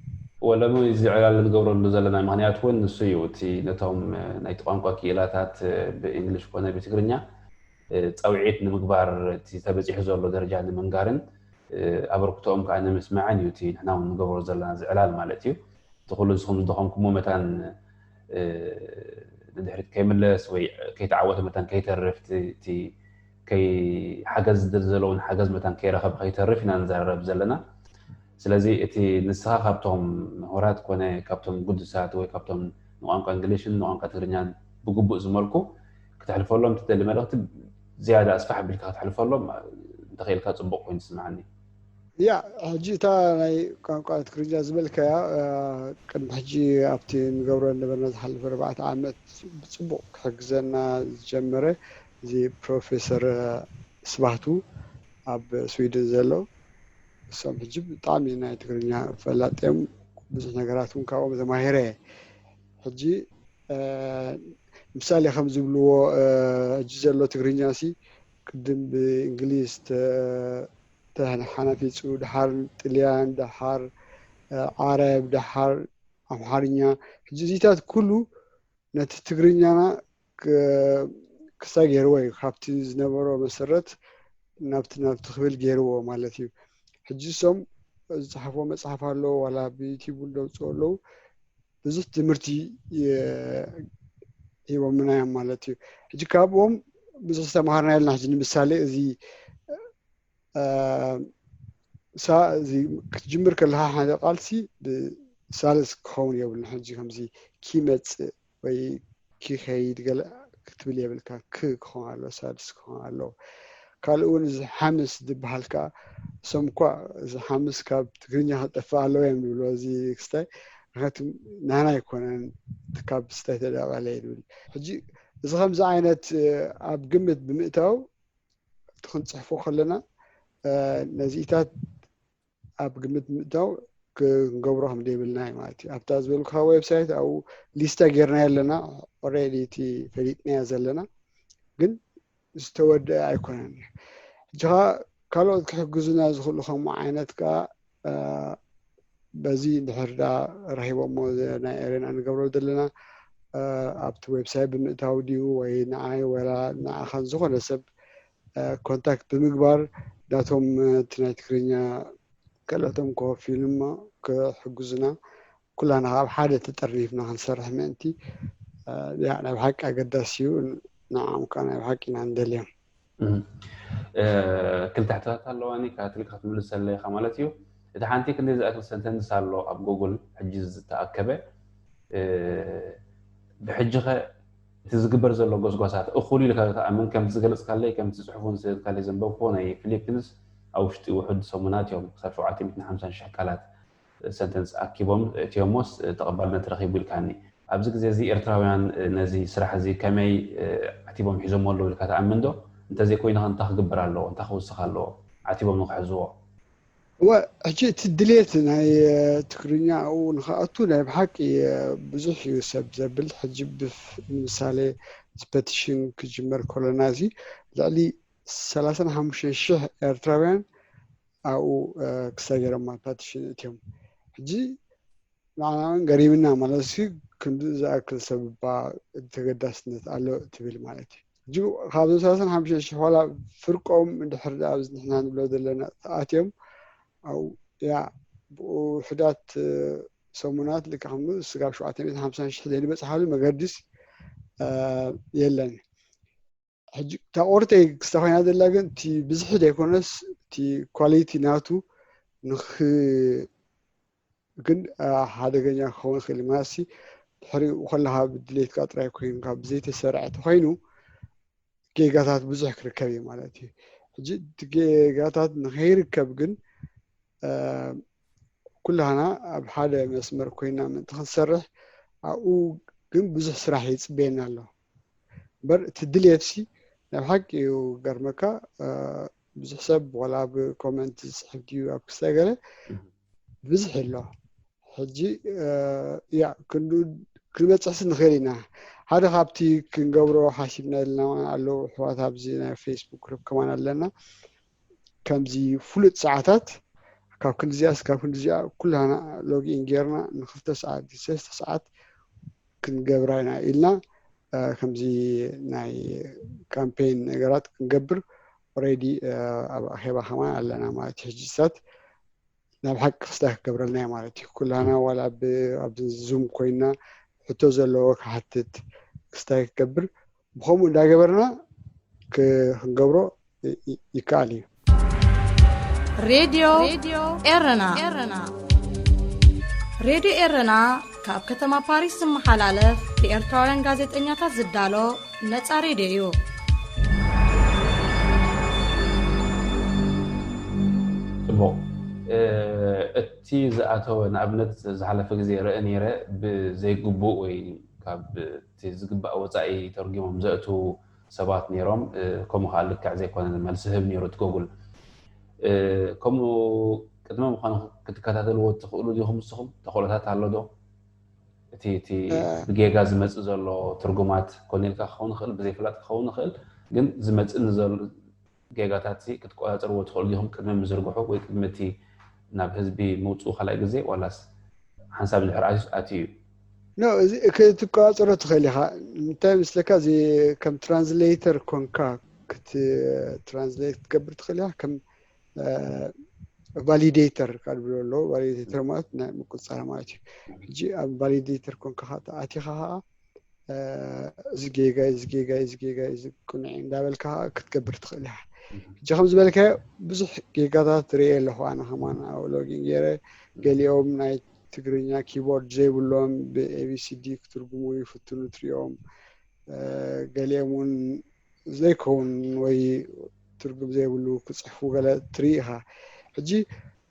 ወለሚ እዚ ዕላል ንገብረሉ ዘለና ምክንያት እውን ንሱ እዩ። እቲ ነቶም ናይቲ ቋንቋ ክኢላታት ብእንግሊሽ ኮነ ብትግርኛ ፃውዒት ንምግባር እቲ ተበፂሑ ዘሎ ደረጃ ንምንጋርን ኣበርክቶኦም ከዓ ንምስማዕን እዩ እቲ ንሕና እውን ንገብሮ ዘለና እዚ ዕላል ማለት እዩ። እቲ ኩሉ ንስኹም ዝደኸምኩሞ መታን ንድሕሪት ከይምለስ ወይ ከይተዓወተ መታን ከይተርፍ እቲ ሓገዝ ዝደሊ ዘለውን ሓገዝ መታን ከይረኸብ ከይተርፍ ኢና ንዛረብ ዘለና። ስለዚ እቲ ንስኻ ካብቶም ምሁራት ኮነ ካብቶም ግዱሳት ወይ ካብቶም ንቋንቋ እንግሊሽን ንቋንቋ ትግርኛን ብግቡእ ዝመልኩ ክተሕልፈሎም ትደሊ መልእኽቲ ዝያዳ ኣስፋሕ ኣቢልካ ክተሕልፈሎም እንተኽኢልካ ፅቡቕ ኮይኑ ዝስምዓኒ። ያ ሕጂ እታ ናይ ቋንቋ ትግርኛ ዝበልካያ ቅድሚ ሕጂ ኣብቲ ንገብሮ ነበርና ዝሓለፈ ኣርባዕተ ዓመት ብፅቡቕ ክሕግዘና ዝጀመረ እዚ ፕሮፌሰር ስባህቱ ኣብ ስዊድን ዘሎ እሶም ሕጂ ብጣዕሚ ናይ ትግርኛ ፈላጥ እዮም። ብዙሕ ነገራት እውን ካብኦም ተማሂረ። ሕጂ ምሳሌ ከም ዝብልዎ ሕጂ ዘሎ ትግርኛ ሲ ቅድም ብእንግሊዝ ተሓናፊፁ፣ ድሓር ጥልያን፣ ድሓር ዓረብ፣ ድሓር ኣምሓርኛ። ሕጂ እዚታት ኩሉ ነቲ ትግርኛና ክሳ ገይርዎ እዩ። ካብቲ ዝነበሮ መሰረት ናብቲ ናብቲ ክብል ገይርዎ ማለት እዩ። ሕጂ እሶም ዝፅሓፍዎ መፅሓፍ ኣሎ ዋላ ብዩቲብ እውን ደውፅኦ ኣለዉ። ብዙሕ ትምህርቲ ሂቦምና እዮም ማለት እዩ። ሕጂ ካብኦም ብዙሕ ዝተምሃርና የለና። ሕጂ ንምሳሌ እዚ ክትጅምር ከለካ ሓደ ቃልሲ ብሳልስ ክኸውን የብሉን። ሕጂ ከምዚ ኪመፅእ ወይ ኪኸይድ ገለ ክትብል የብልካ። ክ ክኸውን ኣለዎ፣ ሳልስ ክኸውን ኣለዎ። ካልእ እውን እዚ ሓምስ ዝበሃል ከዓ እሶም እኳ እዚ ሓምስ ካብ ትግርኛ ክጠፍእ ኣለዎ እዮም ዝብልዎ። እዚ ክስታይ ምክንያቱ ናና ኣይኮነን ካብ ክስታይ ተዳቐለ እዩ ዝብል። ሕጂ እዚ ከምዚ ዓይነት ኣብ ግምት ብምእታው እቲ ክንፅሕፎ ከለና ነዚኢታት ኣብ ግምት ምእታው ክንገብሮ ከም ዘይብልና እዩ ማለት እዩ። ኣብታ ዝበልኩኻ ዌብሳይት ኣብኡ ሊስታ ጌርናዮ ኣለና። ኦሬዲ እቲ ፈሊጥናዮ ዘለና ግን ዝተወደአ ኣይኮነን። ሕጂ ከዓ ካልኦት ክሕግዙና ዝኽእሉ ከምኡ ዓይነት ከዓ በዚ እንድሕር ዳ ረኺቦሞ ናይ ኤሬና ንገብሮ ዘለና ኣብቲ ዌብሳይት ብምእታው ድዩ ወይ ንዓይ ወላ ንዓኻን ዝኾነ ሰብ ኮንታክት ብምግባር ናቶም እቲ ናይ ትግርኛ ክእለቶም ከወፊሉሞ ክሕግዙና ኩላና ካብ ሓደ ተጠርኒፍና ክንሰርሕ ምእንቲ ያ ናይ ብሓቂ ኣገዳሲ እዩ። ንዓም ከዓ ናይ ብሓቂ ኢና ንደልዮም። ክልተ ሕቶታት ኣለዋኒ ካትልካ ክትምልሰለይ ኢኻ ማለት እዩ። እቲ ሓንቲ ክንደይ ዝኣክል ሰንተንስ ኣሎ ኣብ ጉግል ሕጂ ዝተኣከበ ብሕጂ ኸ እቲ ዝግበር ዘሎ ጎስጓሳት እኹል ኢልካ ተኣምን ከምቲ ዝገለፅካለይ ከምቲ ፅሑፉን ዝሰደድካለይ ዘንበብክዎ ናይ ፊሊፕንስ ኣብ ውሽጢ ውሑድ ሰሙናት እዮም ክሳብ ሸውዓተ ሚእትን ሓምሳን ሽሕ ቃላት ሰንተንስ ኣኪቦም እትዮሞስ ተቐባልነት ረኺቡ ኢልካኒ። ኣብዚ ግዜ እዚ ኤርትራውያን ነዚ ስራሕ እዚ ከመይ ዓቲቦም ሒዞሞ ኣለዉ ኢልካ ትኣምን ዶ? እንተዘይኮይኑ ከ እንታይ ክግበር ኣለዎ? እንታይ ክውስኽ ኣለዎ? ዓቲቦም ንክሕዝዎ። እወ ሕጂ እቲ ድሌት ናይ ትግርኛ ኣብኡ ንክኣቱ ናይ ብሓቂ ብዙሕ እዩ ሰብ ዘብል። ሕጂ ንምሳሌ ፐቲሽን ክጅመር ከሎና እዚ ልዕሊ ሰላሳን ሓሙሽተን ሽሕ ኤርትራውያን ኣብኡ ክሳገሮም ፓቲሽን እትዮም ሕጂ ንዓና እውን ገሪምና ማለት ሲ ክንዲ ዝኣክል ሰብ እባ ተገዳስነት ኣሎ ትብል ማለት እዩ። ሕጂ ካብዞም ሰላሳን ሓሙሽተን ሽሕ ዋላ ፍርቆም እንድሕር ኣብዚ ንሕና ንብሎ ዘለና ተኣትዮም ኣብኡ ያ ብውሕዳት ሰሙናት ልክዕ ከም ስጋብ ሸውዓተ ሚእትን ሓምሳን ሽሕ ዘይንበፅሓሉ መገዲስ የለን። ሕጂ እታ ቁርተይ ክስታ ኮይና ዘላ ግን እቲ ብዝሒ ዘይኮነስ እቲ ኳሊቲ ናቱ ንክ ግን ሓደገኛ ክኸውን ይኽእል ማለት ሲ ድሕሪኡ ከለካ ብድሌትካ ጥራይ ኮይንካ ብዘይተሰርዐ ተኮይኑ ጌጋታት ብዙሕ ክርከብ እዩ ማለት እዩ። ሕጂ እቲ ጌጋታት ንከይርከብ ግን ኩላህና ኣብ ሓደ መስመር ኮይና ምእንቲ ክንሰርሕ ኣብኡ ግን ብዙሕ ስራሕ ይፅበየና ኣሎ። እምበር እቲ ድልየትሲ ናይ ብሓቂ እዩ ገርመካ። ብዙሕ ሰብ ዋላ ብኮመንት ዝፅሕፍ ድዩ ኣብ ክስታይ ገለ ብዙሕ ኣሎ። ሕጂ ያ ክንዱ ክንበፅሕስ ንኽእል ኢና። ሓደ ካብቲ ክንገብሮ ሓሲብና ኣለና ኣለዉ ኣሕዋት ኣብዚ ናይ ፌስቡክ ግሩፕ ከማን ኣለና። ከምዚ ፍሉጥ ሰዓታት ካብ ክንዲዚኣስ ካብ ክንዲዚኣ ኩላና ሎጊን ጌርና ንክልተ ሰዓት ሰለስተ ሰዓት ክንገብራ ኢና ኢልና ከምዚ ናይ ካምፔን ነገራት ክንገብር ኦሬዲ ኣብ ኣኼባ ከማን ኣለና ማለት እዩ። ሕጂ ሳት ናብ ሓቂ ክስታይ ክገብረልና እዩ ማለት እዩ። ኩላና ዋላ ኣብ ዙም ኮይና ሕቶ ዘለዎ ክሓትት ክስታይ ክገብር ብኸምኡ እንዳገበርና ክንገብሮ ይከኣል እዩ። ሬድዮ ኤረና ሬድዮ ኤረና ካብ ከተማ ፓሪስ ዝመሓላለፍ ብኤርትራውያን ጋዜጠኛታት ዝዳሎ ነጻ ሬድዮ እዩ። ጽቡቕ። እቲ ዝኣተወ ንኣብነት ዝሓለፈ ግዜ ርእ ነይረ ብዘይግቡእ ወይ ካብ እቲ ዝግባእ ወፃኢ ተርጊሞም ዘእትዉ ሰባት ነይሮም። ከምኡ ከዓ ልክዕ ዘይኮነ መልሲ ህብ ነይሩ እቲ ጎጉል። ከምኡ ቅድሚ ምዃኑ ክትከታተልዎ ትኽእሉ ዲኹም ንስኹም? ተኽእሎታት ኣሎ ዶ? እቲ እቲ ብጌጋ ዝመፅእ ዘሎ ትርጉማት ኮነ ኢልካ ክኸውን ይኽእል፣ ብዘይፍላጥ ክኸውን ይኽእል፣ ግን ዝመፅእ ንዘሎ ጌጋታት ክትቆፃፀርዎ ትኽእሉ ዲኹም ቅድሚ ምዝርግሑ ወይ ቅድሚ እቲ ናብ ህዝቢ ምውፅኡ ካልኣይ ግዜ ዋላስ ሓንሳብ ድሕሪ ኣትዩ ኣትዩ እዩ? ኖ እዚ ክትቆፃፀሮ ትኽእል ኢኻ። እንታይ ምስለካ እዚ ከም ትራንስሌተር ኮንካ ክትራንስሌት ክትገብር ትኽእል ኢኻ። ከም ቫሊዴተር ካብ ዝብሎ ኣለዎ። ቫሊዴተር ማለት ናይ ምቁፅፃር ማለት እዩ። ሕጂ ኣብ ቫሊዴተር ኮንካ ኣቲኻ ከዓ እዚ ጌጋ እዚ ጌጋ እዚ ጌጋ እዚ ቅኑዕ እንዳበልካ ክትገብር ትኽእል ኢኻ። ሕጂ ከም ዝበልካዮ ብዙሕ ጌጋታት ርእየ ኣለኹ ኣነ ከማን ኣብ ሎጊን ገይረ። ገሊኦም ናይ ትግርኛ ኪቦርድ ዘይብሎም ብኤቢሲዲ ክትርጉሙ ይፍትኑ ትሪኦም። ገሊኦም እውን ዘይከውን ወይ ትርጉም ዘይብሉ ክፅሕፉ ገለ ትርኢ ኢኻ። ሕጂ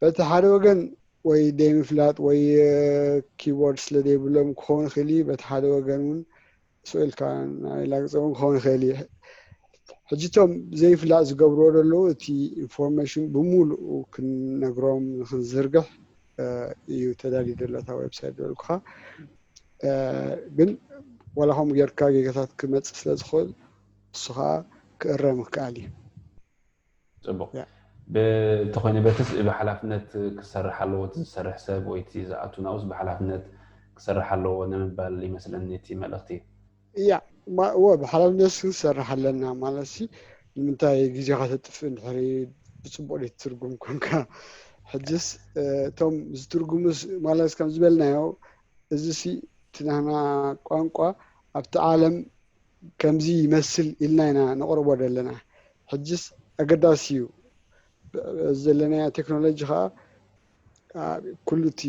በቲ ሓደ ወገን ወይ ደይምፍላጥ ወይ ኪቦርድ ስለ ዘይብሎም ክኸውን ይኽእል እዩ። በቲ ሓደ ወገን እውን ስቕ ኢልካ ናይ ላግፂ እውን ክኸውን ይኽእል እዩ። ሕጂ እቶም ዘይፍላጥ ዝገብርዎ ዘለዉ እቲ ኢንፎርሜሽን ብምሉኡ ክንነግሮም ንክንዝርግሕ እዩ ተዳልዩ ዘሎ እታ ዌብሳይት ዝበልኩኻ። ግን ዋላ ከምኡ ጌርካ ጌጋታት ክመፅእ ስለ ዝኽእል እሱ ከዓ ክእረም ክከኣል እዩ። ፅቡቅ እንተኮይነ በትስ እብ ሓላፍነት ክሰርሕ ኣለዎ እቲ ዝሰርሕ ሰብ ወይ እቲ ዝኣቱ ናውስ ብሓላፍነት ክሰርሕ ኣለዎ ንምባል ይመስለኒ እቲ መልእክቲ። እያ እወ ብሓላፍነት ክሰርሕ ኣለና ማለት ሲ ንምንታይ ግዜካ ተጥፍእ እንድሕሪ ብፅቡቅ ደይ ትትርጉም ኮንካ ሕጅስ እቶም ዝትርጉሙስ ማለት ከም ዝበልናዮ እዚ ሲ እቲ ናህና ቋንቋ ኣብቲ ዓለም ከምዚ ይመስል ኢልና ኢና ነቕርቦ ዘለና። ሕጅስ ኣገዳሲ እዩ። እዚ ዘለናዮ ቴክኖሎጂ ከዓ ኩሉ እቲ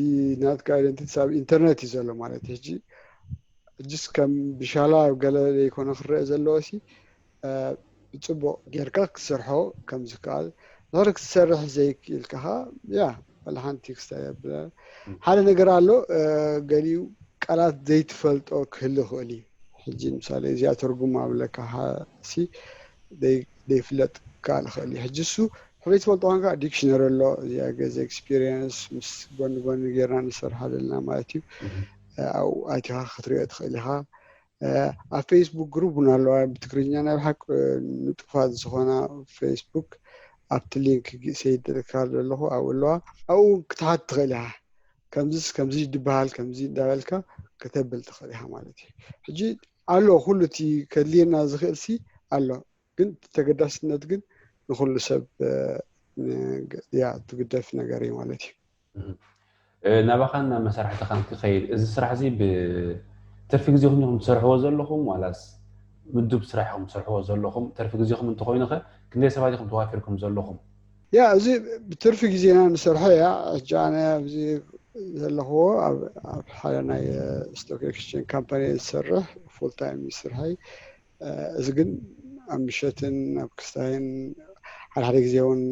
ናትካ ኣይደንቲቲ ኣብ ኢንተርነት እዩ ዘሎ ማለት እዩ። ሕጂ ሕጅስ ከም ብሻላ ገለ ዘይኮነ ክረአ ዘለዎ ሲ ብፅቡቅ ጌርካ ክትሰርሖ ከም ዝከኣል ድሕሪ ክትሰርሕ ዘይክእል ከኻ ያ ወላ ሓንቲ ክስታይ የብለ ሓደ ነገር ኣሎ ገሊኡ ቃላት ዘይትፈልጦ ክህሉ ይኽእል እዩ። ሕጂ ምሳሌ እዚኣ ትርጉም ኣብለካ ሲ ዘይፍለጥ ክከኣል ይኽእል እዩ። ሕጂ እሱ ሕበይ ትፈልጦ ኮንካ ዲክሽነሪ ኣሎ እዚኣ ገዘ ኤክስፒሪየንስ ምስ ጎኒ ጎኒ ጌርና ንሰርሓ ዘለና ማለት እዩ። ኣብኡ ኣቲኻ ክትሪኦ ትኽእል ኢኻ። ኣብ ፌስቡክ ግሩፕ እውን ኣለዋ ብትግርኛ ናይ ብሓቂ ንጡፋት ዝኾና ፌስቡክ ኣብቲ ሊንክ ሰይደልካ ዘለኹ ኣብኡ ኣለዋ ኣብኡ ክትሓት ትኽእል ኢኻ። ከምዚስ ከምዚ ድበሃል ከምዚ እንዳበልካ ከተብል ትኽእል ኢኻ ማለት እዩ። ሕጂ ኣሎ ኩሉ እቲ ከድልየና ዝኽእል ሲ ኣሎ ግን ተገዳስነት ግን ንኩሉ ሰብ ያ ትግደፍ ነገር እዩ ማለት እዩ። ናባኻን ናብ መሳርሕትኻን ክኸይድ እዚ ስራሕ እዚ ብትርፊ ግዜኹም ኢኹም ትሰርሕዎ ዘለኹም ዋላስ ምዱብ ስራሕ ኢኹም ትሰርሕዎ ዘለኹም? ትርፊ ግዜኹም እንተኾይኑ ኸ ክንደይ ሰባት ኢኹም ተዋፊርኩም ዘለኹም? ያ እዚ ብትርፊ ግዜና ንሰርሖ እያ። ሕጂ ኣነ ኣብዚ ዘለኽዎ ኣብ ሓደ ናይ ስቶክ ኤክስቼንጅ ካምፓኒ ዝሰርሕ ፉል ታይም ይስርሐይ። እዚ ግን ኣብ ምሸትን ኣብ ክስታይን ሓደ ሓደ ግዜ እውን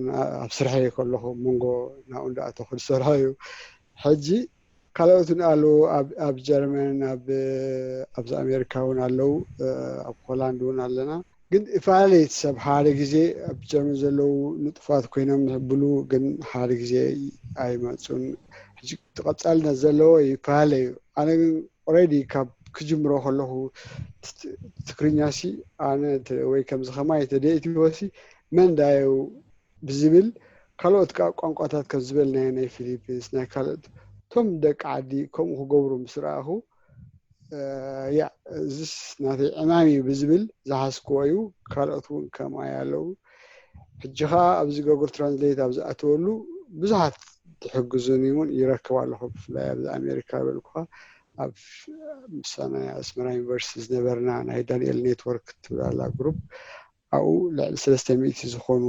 ኣብ ስርሐይ ከለኹ መንጎ ናብኡ እንዳኣተኹ ዝሰርሖ እዩ። ሕጂ ካልኦት እውን ኣለዉ። ኣብ ጀርመን፣ ኣብዚ ኣሜሪካ እውን ኣለዉ፣ ኣብ ሆላንድ እውን ኣለና። ግን እፈላለየ ሰብ ሓደ ግዜ ኣብ ጀርመን ዘለዉ ንጡፋት ኮይኖም ዝሕብሉ፣ ግን ሓደ ግዜ ኣይመፁን። ሕጂ ተቐፃልነት ዘለዎ ይፈላለ እዩ። ኣነ ግን ኦረዲ ካብ ክጅምሮ ከለኹ ትግርኛ ሲ ኣነ ወይ ከምዚ ከማይ ተደእትዎ ሲ መን ዳዩ ብዝብል፣ ካልኦት ከዓ ቋንቋታት ከም ዝበልናዮ ናይ ፊሊፒንስ፣ ናይ ካልኦት፣ እቶም ደቂ ዓዲ ከምኡ ክገብሩ ምስ ረኣኹ፣ ያ እዚስ ናተይ ዕማም እዩ ብዝብል ዝሓዝክዎ እዩ። ካልኦት እውን ከምኣ ኣለዉ። ሕጂ ከዓ ኣብዚ ጎግል ትራንስሌት ኣብ ዝኣተወሉ ብዙሓት ትሕግዙን እውን ይረክብ ኣለኹ። ብፍላይ ኣብዚ ኣሜሪካ በልኩኻ ኣብ ምሳና ኣስመራ ዩኒቨርሲቲ ዝነበርና ናይ ዳንኤል ኔትወርክ ትብል ኣላ ግሩፕ፣ ኣብኡ ልዕሊ ሰለስተ ሚእቲ ዝኾኑ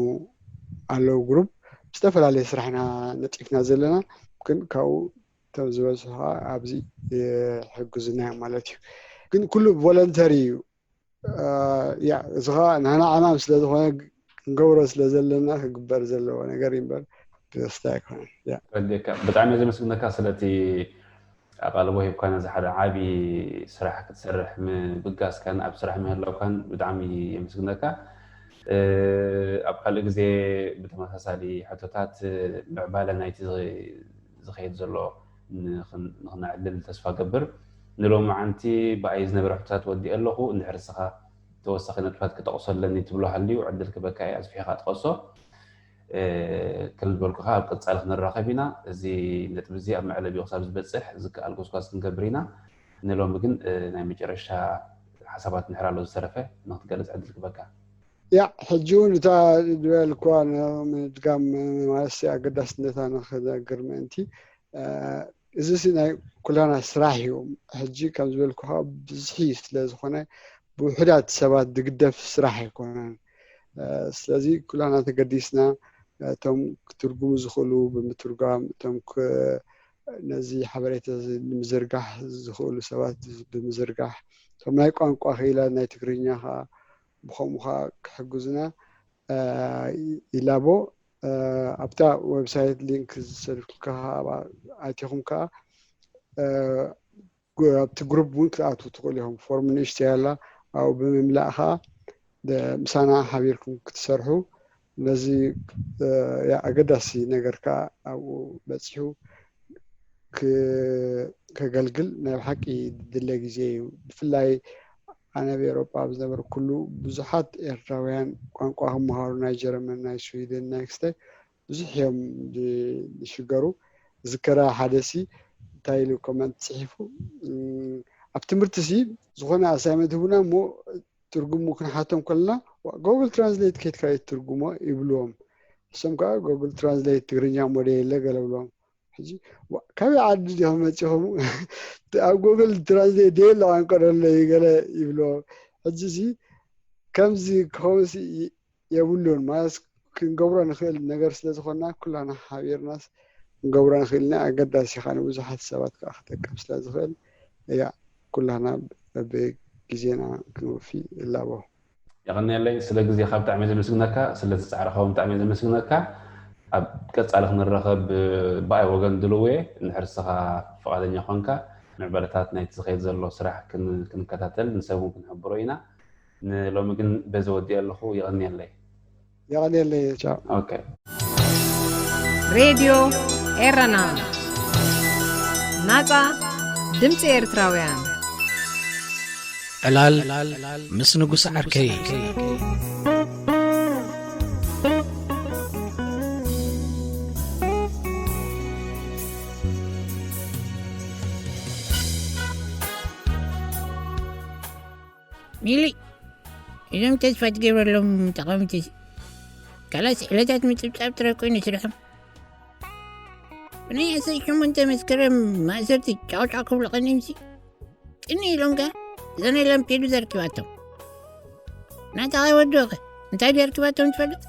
ኣለዉ ግሩፕ። ዝተፈላለየ ስራሕና ነጢፍና ዘለና፣ ግን ካብኡ እቶም ዝበዝሑ ከዓ ኣብዚ ይሕግዙና እዮም ማለት እዩ። ግን ኩሉ ቮለንተሪ እዩ። ያ እዚ ከዓ ናና ዕማም ስለ ዝኾነ፣ ክንገብሮ ስለ ዘለና ክግበር ዘለዎ ነገር እዩ እምበር ብደስታ ኣይኮነን። ያ ብጣዕሚ እየ ዘመስግነካ ስለቲ ኣቓልቦ ሂብካና፣ እዚ ሓደ ዓቢ ስራሕ ክትሰርሕ ምብጋስካን ኣብ ስራሕ ምህላውካን ብጣዕሚ የመስግነካ። ኣብ ካልእ ግዜ ብተመሳሳሊ ሕቶታት ምዕባለ ናይቲ ዝኸይድ ዘሎ ንኽነዕልል ተስፋ ገብር። ንሎሚ መዓንቲ ብኣይ ዝነበረ ሕቶታት ወዲኤ ኣለኹ። እንድሕር እስኻ ተወሳኺ ነጥብታት ክጠቕሶ ኣለኒ ትብሎ ሃልዩ ዕድል ክበካ እየ፣ ኣስፊሕካ ጥቀሶ። ከም ዝበልኩኻ ኣብ ቀጻሊ ክንራኸብ ኢና። እዚ ነጥቢ እዚ ኣብ መዕለቢኡ ክሳብ ዝበጽሕ ዝከኣል ጎስጓስ ክንገብር ኢና። ንሎሚ ግን ናይ መጨረሻ ሓሳባት እንድሕር ኣሎ ዝተረፈ ንክትገልጽ ዕድል ክበካ። ያ ሕጂ እውን እታ ዝበልኳ ንምድጋም ማለት ኣገዳስነታ ንክነግር ምእንቲ እዚ ናይ ኩላና ስራሕ እዩ። ሕጂ ከም ዝበልኩኻ ብዝሒ ስለ ዝኾነ ብውሕዳት ሰባት ዝግደፍ ስራሕ ኣይኮነን። ስለዚ ኩላና ተገዲስና እቶም ክትርጉሙ ዝኽእሉ ብምትርጓም፣ እቶም ነዚ ሓበሬታ ንምዝርጋሕ ዝኽእሉ ሰባት ብምዝርጋሕ፣ እቶም ናይ ቋንቋ ክኢላት ናይ ትግርኛ ከዓ ብኸምኡ ከዓ ክሕግዙና ይላቦ። ኣብታ ዌብሳይት ሊንክ ዝሰድኩልካ ኣቲኹም ከዓ ኣብቲ ግሩፕ እውን ክትኣትዉ ትኽእሉ ኢኹም። ፎርም ንእሽተይ ኣላ፣ ኣብኡ ብምምላእ ከዓ ምሳና ሓቢርኩም ክትሰርሑ ነዚ ኣገዳሲ ነገር ከዓ ኣብኡ በፂሑ ከገልግል ናይ ብሓቂ ድለ ግዜ እዩ። ብፍላይ ኣነ ኣብ ኤውሮጳ ኣብ ዝነበርኩሉ ብዙሓት ኤርትራውያን ቋንቋ ክመሃሩ ናይ ጀርመን፣ ናይ ስዊድን፣ ናይ ክስታይ ብዙሕ እዮም ዝሽገሩ። ዝከራ ሓደ ሲ እንታይ ኢሉ ኮመንት ፅሒፉ ኣብ ትምህርቲ ሲ ዝኾነ ኣሳይመንት ህቡና እሞ ትርጉሙ ክንሓቶም ከለና ጎግል ትራንስሌት ከይድካ ትርጉሞ ይብልዎም። እሶም ከዓ ጎግል ትራንስሌት ትግርኛ ሞዴል የለ ገለ ብሎም። ሕጂ ካበይ ዓዲ ዲኹም መፂኹም? ኣብ ጎግል ትራንስሌት ደየለ ቋንቋ ደሎ እዩ ገለ ይብልዎም። ሕጂ ሲ ከምዚ ክኸውን የብሉን ማለት ክንገብሮ ንኽእል ነገር ስለ ዝኾንና ኩላና ሓቢርናስ ክንገብሮ ንኽእል ኢና። ኣገዳሲ ከዓ ንብዙሓት ሰባት ከዓ ክጠቅም ስለ ዝኽእል እያ ኩላና በብግዜና ክንወፊ እላቦ። የቐንየለይ ስለ ግዜኻ ብጣዕሚ ዘመስግነካ፣ ስለቲ ፃዕርኻ እውን ብጣዕሚ ዘመስግነካ። ኣብ ቀፃሊ ክንራኸብ ብኣይ ወገን ድልው እየ። እንድሕር ንስኻ ፍቓደኛ ኮንካ ምዕባለታት ናይቲ ዝኸይድ ዘሎ ስራሕ ክንከታተል ንሰብ እውን ክንሕብሮ ኢና። ንሎሚ ግን በዚ ወዲኦ ኣለኹ። የቐንየለይ። የቐንየለይ። ቻው። ኦኬ። ሬድዮ ኤረና፣ ናጻ ድምጺ ኤርትራውያን። ዕላል ምስ ንጉስ ዓርከይ። ሚሊ፣ እዞም ተስፋ ትገብረሎም ተቓወምቲ ካልኣት ዕለታት ምጽብጻብ ጥራይ ኮይኑ ስርሖም። ብናይ ዓሰርተ ሸሞንተ መስከረም ማእሰርቲ ጫውጫው ክብሉ ቀኒምሲ ቅኒ ኢሎም ከ እዛ ናይ ላምፔዱዛ ኣርኪባቶም። ናታ ኸ ወዲ ኸ እንታይ ድዩ ኣርኪባቶም ትፈልጥ?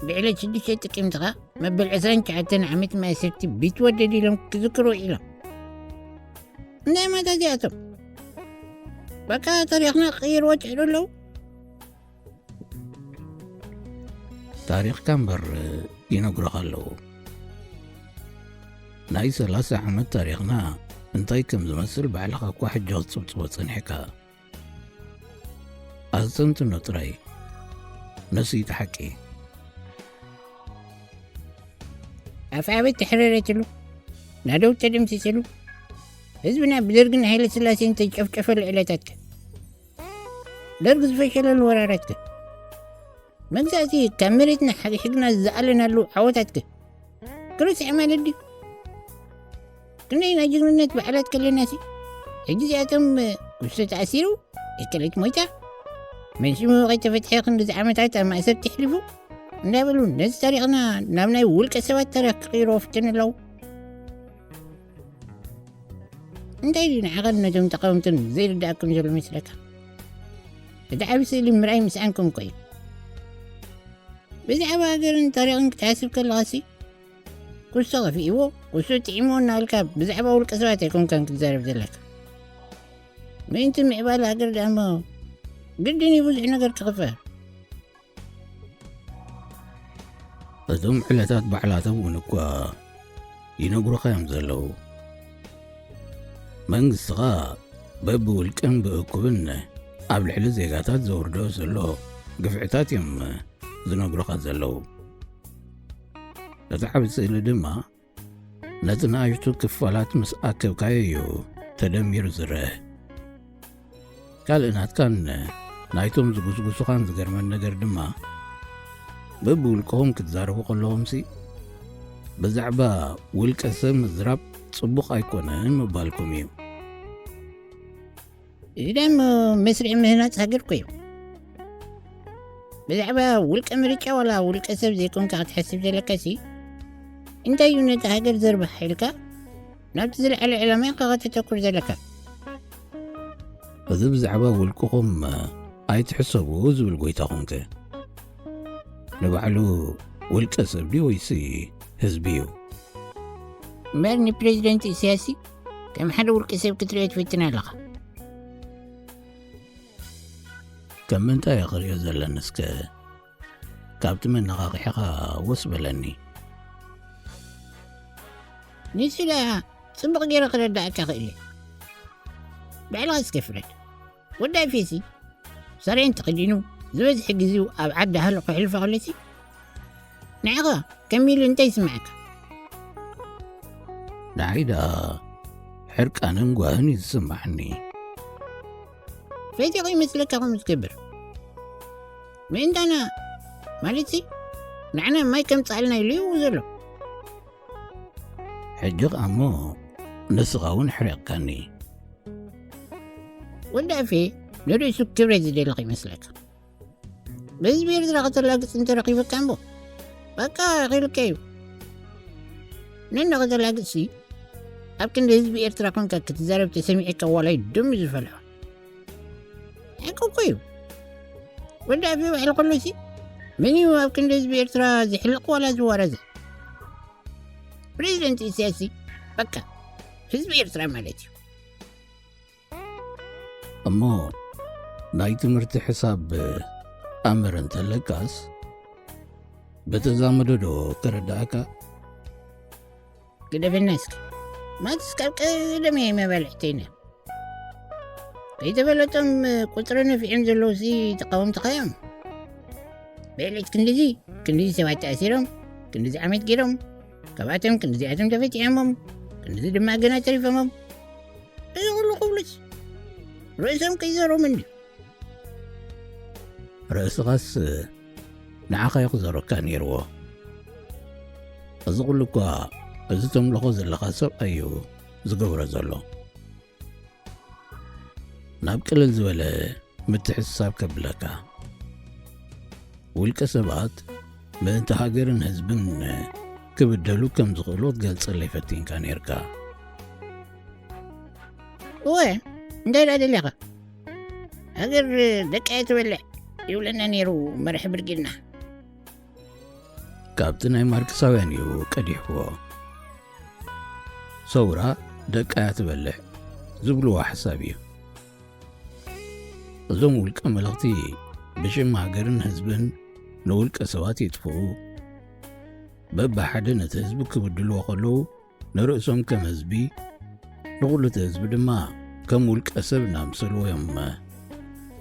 ብዕለት ሽዱሽተ ጥቅምቲ ኸ መበል ዕስራን ትሽዓተን ዓመት ማእሰርቲ ቢትወደድ ኢሎም ክዝክሩ ውዒሎም። እንታይ ማታ እዚኣቶም በቃ ታሪኽና ክቕይርዎ ትሕዱ ኣለዉ። ታሪኽካ እምበር ይነግሩኻ ኣለዉ። ናይ ሰላሳ ዓመት ታሪኽና እንታይ ከም ዝመስል ባዕልኻ እኳ ሕጂ ክትጽብጽቦ ጸኒሕካ። ኣስተንትኖ ጥራይ። ነስይት ሓቂ። ኣፍዓበት ተሕረረትሉ፣ ናደው ተደምሲስሉ፣ ህዝብና ብደርግን ሃይለ ስላሴን ተጨፍጨፈሉ ዕለታትከ፣ ደርግ ዝፈሸለሉ ወራራትከ፣ መግዛእቲ ካብ መሬትና ሓድሕድና ዝኣለናሉ ዓወታትከ፣ ክርስዕ ማለት ድዩ? ክንደይ ናይ ጅግንነት በዓላት ከለናሲ፣ ሕጂ እዚኣቶም፣ ኩስቶ ተኣሲሩ፣ እከለይት ሞይታ፣ መንሽሙ ከይተፈትሐ ክንድዚ ዓመታት ኣብ ማእሰርቲ ኣሕሊፉ እንዳበሉ ነዚ ታሪኽና ናብ ናይ ውልቀ ሰባት ታሪኽ ክቕይርዎ ፍትን ኣለዉ። እንታይ ድዩ ንዓኻን ነቶም ተቓወምትን ዘይርድኣኩም ዘሎ መስለካ? እቲ ዓቢ ስእሊ ምርኣይ ምስኣንኩም እኮ እዩ። ብዛዕባ ሃገርን ታሪኽን ክትሓስብ ከለኻሲ፣ ኩስቶ ከፊእዎ፣ ኩስቶ ጥዒምዎ እናበልካ ብዛዕባ ውልቀ ሰባት ኣይኮንካን ክትዛረብ ዘለካ። ምእንቲ ምዕባለ ሃገር ደኣ እሞ ግድን እዩ ብዙሕ ነገር ክኽፈል። እቶም ዕለታት ባዕላቶም እውን እኳ ይነግሩኻ እዮም ዘለዉ። መንግስትኻ በብውልቅን ብእኩብን ኣብ ልዕሊ ዜጋታት ዘውርዶ ዘሎ ግፍዕታት እዮም ዝነግሩኻ ዘለዉ። እቲ ዓቢ ስእሊ ድማ ነቲ ንኣሽቱ ክፋላት ምስ ኣከብካዮ እዩ ተደሚሩ ዝረአ። ካልእ ናትካን ናይቶም ዝጉስጉሱኻን ዝገርመን ነገር ድማ፣ በብውልቅኹም ክትዛረቡ ከለኹምሲ፣ ብዛዕባ ውልቀ ሰብ ምዝራብ ጽቡቕ ኣይኮነን ምባልኩም እዩ። እዚ ደሞ መስርሕ ምህናጽ ሃገር እኮ እዩ። ብዛዕባ ውልቀ ምርጫ ዋላ ውልቀ ሰብ ዘይኮንካ ክትሓስብ ዘለካሲ፣ እንታይ እዩ ነታ ሃገር ዘርባሕ ኢልካ ናብቲ ዝለዓለ ዕላማ ኢኻ ከተተኩር ዘለካ? እዚ ብዛዕባ ውልቅኹም ኣይትሕሰቡ ዝብል ጎይታኹምከ? ንባዕሉ ውልቀ ሰብ ድዩ ወይሲ ህዝቢ እዩ? እምበር ንፕሬዚደንት ኢሳያስሲ ከም ሓደ ውልቀ ሰብ ክትሪኦ ትፍትን ኣለኻ። ከም ምንታይ እየ ክሪኦ ዘለኒ እስከ? ካብቲ መነቓቕሒኻ ወስ በለኒ። ንሱ ደኣ ጽቡቕ ገይረ ክረዳእካ ክእል እየ። ባዕልኻ እስከ ፍረድ። ወዲ ኣፌሲ ሰሬን ተኸዲኑ ዝበዝሐ ግዜኡ ኣብ ዓዲ ሃሎ ከሕልፎ ከሎሲ፣ ንዓኻ ከመይ ኢሉ እንታይ ይስምዓካ? ንዓይ ደኣ ሕርቃንን ጓህን እዩ ዝስምዓኒ። ፈይተይ ይመስለካ ከምኡ ዝገብር? ምእንታና ማለትሲ ንዓና ማይ ከምጽኣልና ኢሉ እዩ ዘሎ። ሕጂ ኸኣ እሞ ንስኻ እውን ሕሪቕካኒ። ወዲ ኣፌ ንርእሱ ክብረት ዝደሊ ይመስለካ? ብህዝቢ ኤርትራ ከተላግጽ እንተረኺበካ እምቦ፣ በቃ፣ ኣኺሉካ እዩ። ነኖ ከተላግጽሲ፣ ኣብ ክንዲ ህዝቢ ኤርትራ ኮንካ ክትዛረብ ተሰሚዑካ ዋላ እዩ ደም ዝፈልሖ። ሓቂ እኮ እዩ። ወዲ ኣፌ ባዕሉ ከሎሲ፣ መን እዩ ኣብ ክንዲ ህዝቢ ኤርትራ ዝሕልቕ ዋላ ዝዋረዘ? ፕሬዚደንት ኢሳያስሲ፣ በቃ፣ ህዝቢ ኤርትራ ማለት እዩ። እሞ ናይ ትምህርቲ ሕሳብ ኣምር እንተለካስ፣ በተዛመዶ ዶ ከረዳእካ? ግደፈና እስኪ። ማትስ ካብ ቀደም እየ መባልዕተይና። ከይተፈለጦም ቁጽሪ ነፊዖም ዘለዉሲ ተቃወምትኻ እዮም። ብዕለት ክንድዚ፣ ክንድዚ ሰባት ተኣሲሮም፣ ክንድዚ ዓመት ገይሮም፣ ካብኣቶም ክንድዚኣቶም ተፈቲሖሞም፣ ክንድዚ ድማ ገና ተሪፎሞም። እዚ ኩሉ ክብሉስ ርእሶም ከይዞሮም እንድዩ። ርእስኻስ ንዓኻ እዩ ክዞረካ ነይርዎ። እዚ ኩሉ እኳ እዚ ተምልኾ ዘለኻ ሰብኣይ እዩ ዝገብሮ ዘሎ። ናብ ቅልል ዝበለ ምትሕስሳብ ከብለካ። ውልቀ ሰባት ምእንቲ ሃገርን ህዝብን ክብደሉ ከም ዝኽእሉ ክትገልጸለይ ፈቲንካ ነይርካ። እወ፣ እንታይ ደኣ ደሊኻ? ሃገር ደቃ እየ ትበልዕ ይብለና ነይሩ መራሒ ብርጌድና። ካብቲ ናይ ማርክሳውያን እዩ ቀዲሕዎ። ሰውራ ደቃ እያ ትበልዕ ዝብልዎ ሓሳብ እዩ። እዞም ውልቀ መለኽቲ ብሽም ሃገርን ህዝብን ንውልቀ ሰባት የጥፍኡ፣ በብሓደ ነቲ ህዝቢ ክብድልዎ ከለዉ፣ ንርእሶም ከም ህዝቢ፣ ንኹሉ እቲ ህዝቢ ድማ ከም ውልቀ ሰብ እናምሰልዎ እዮም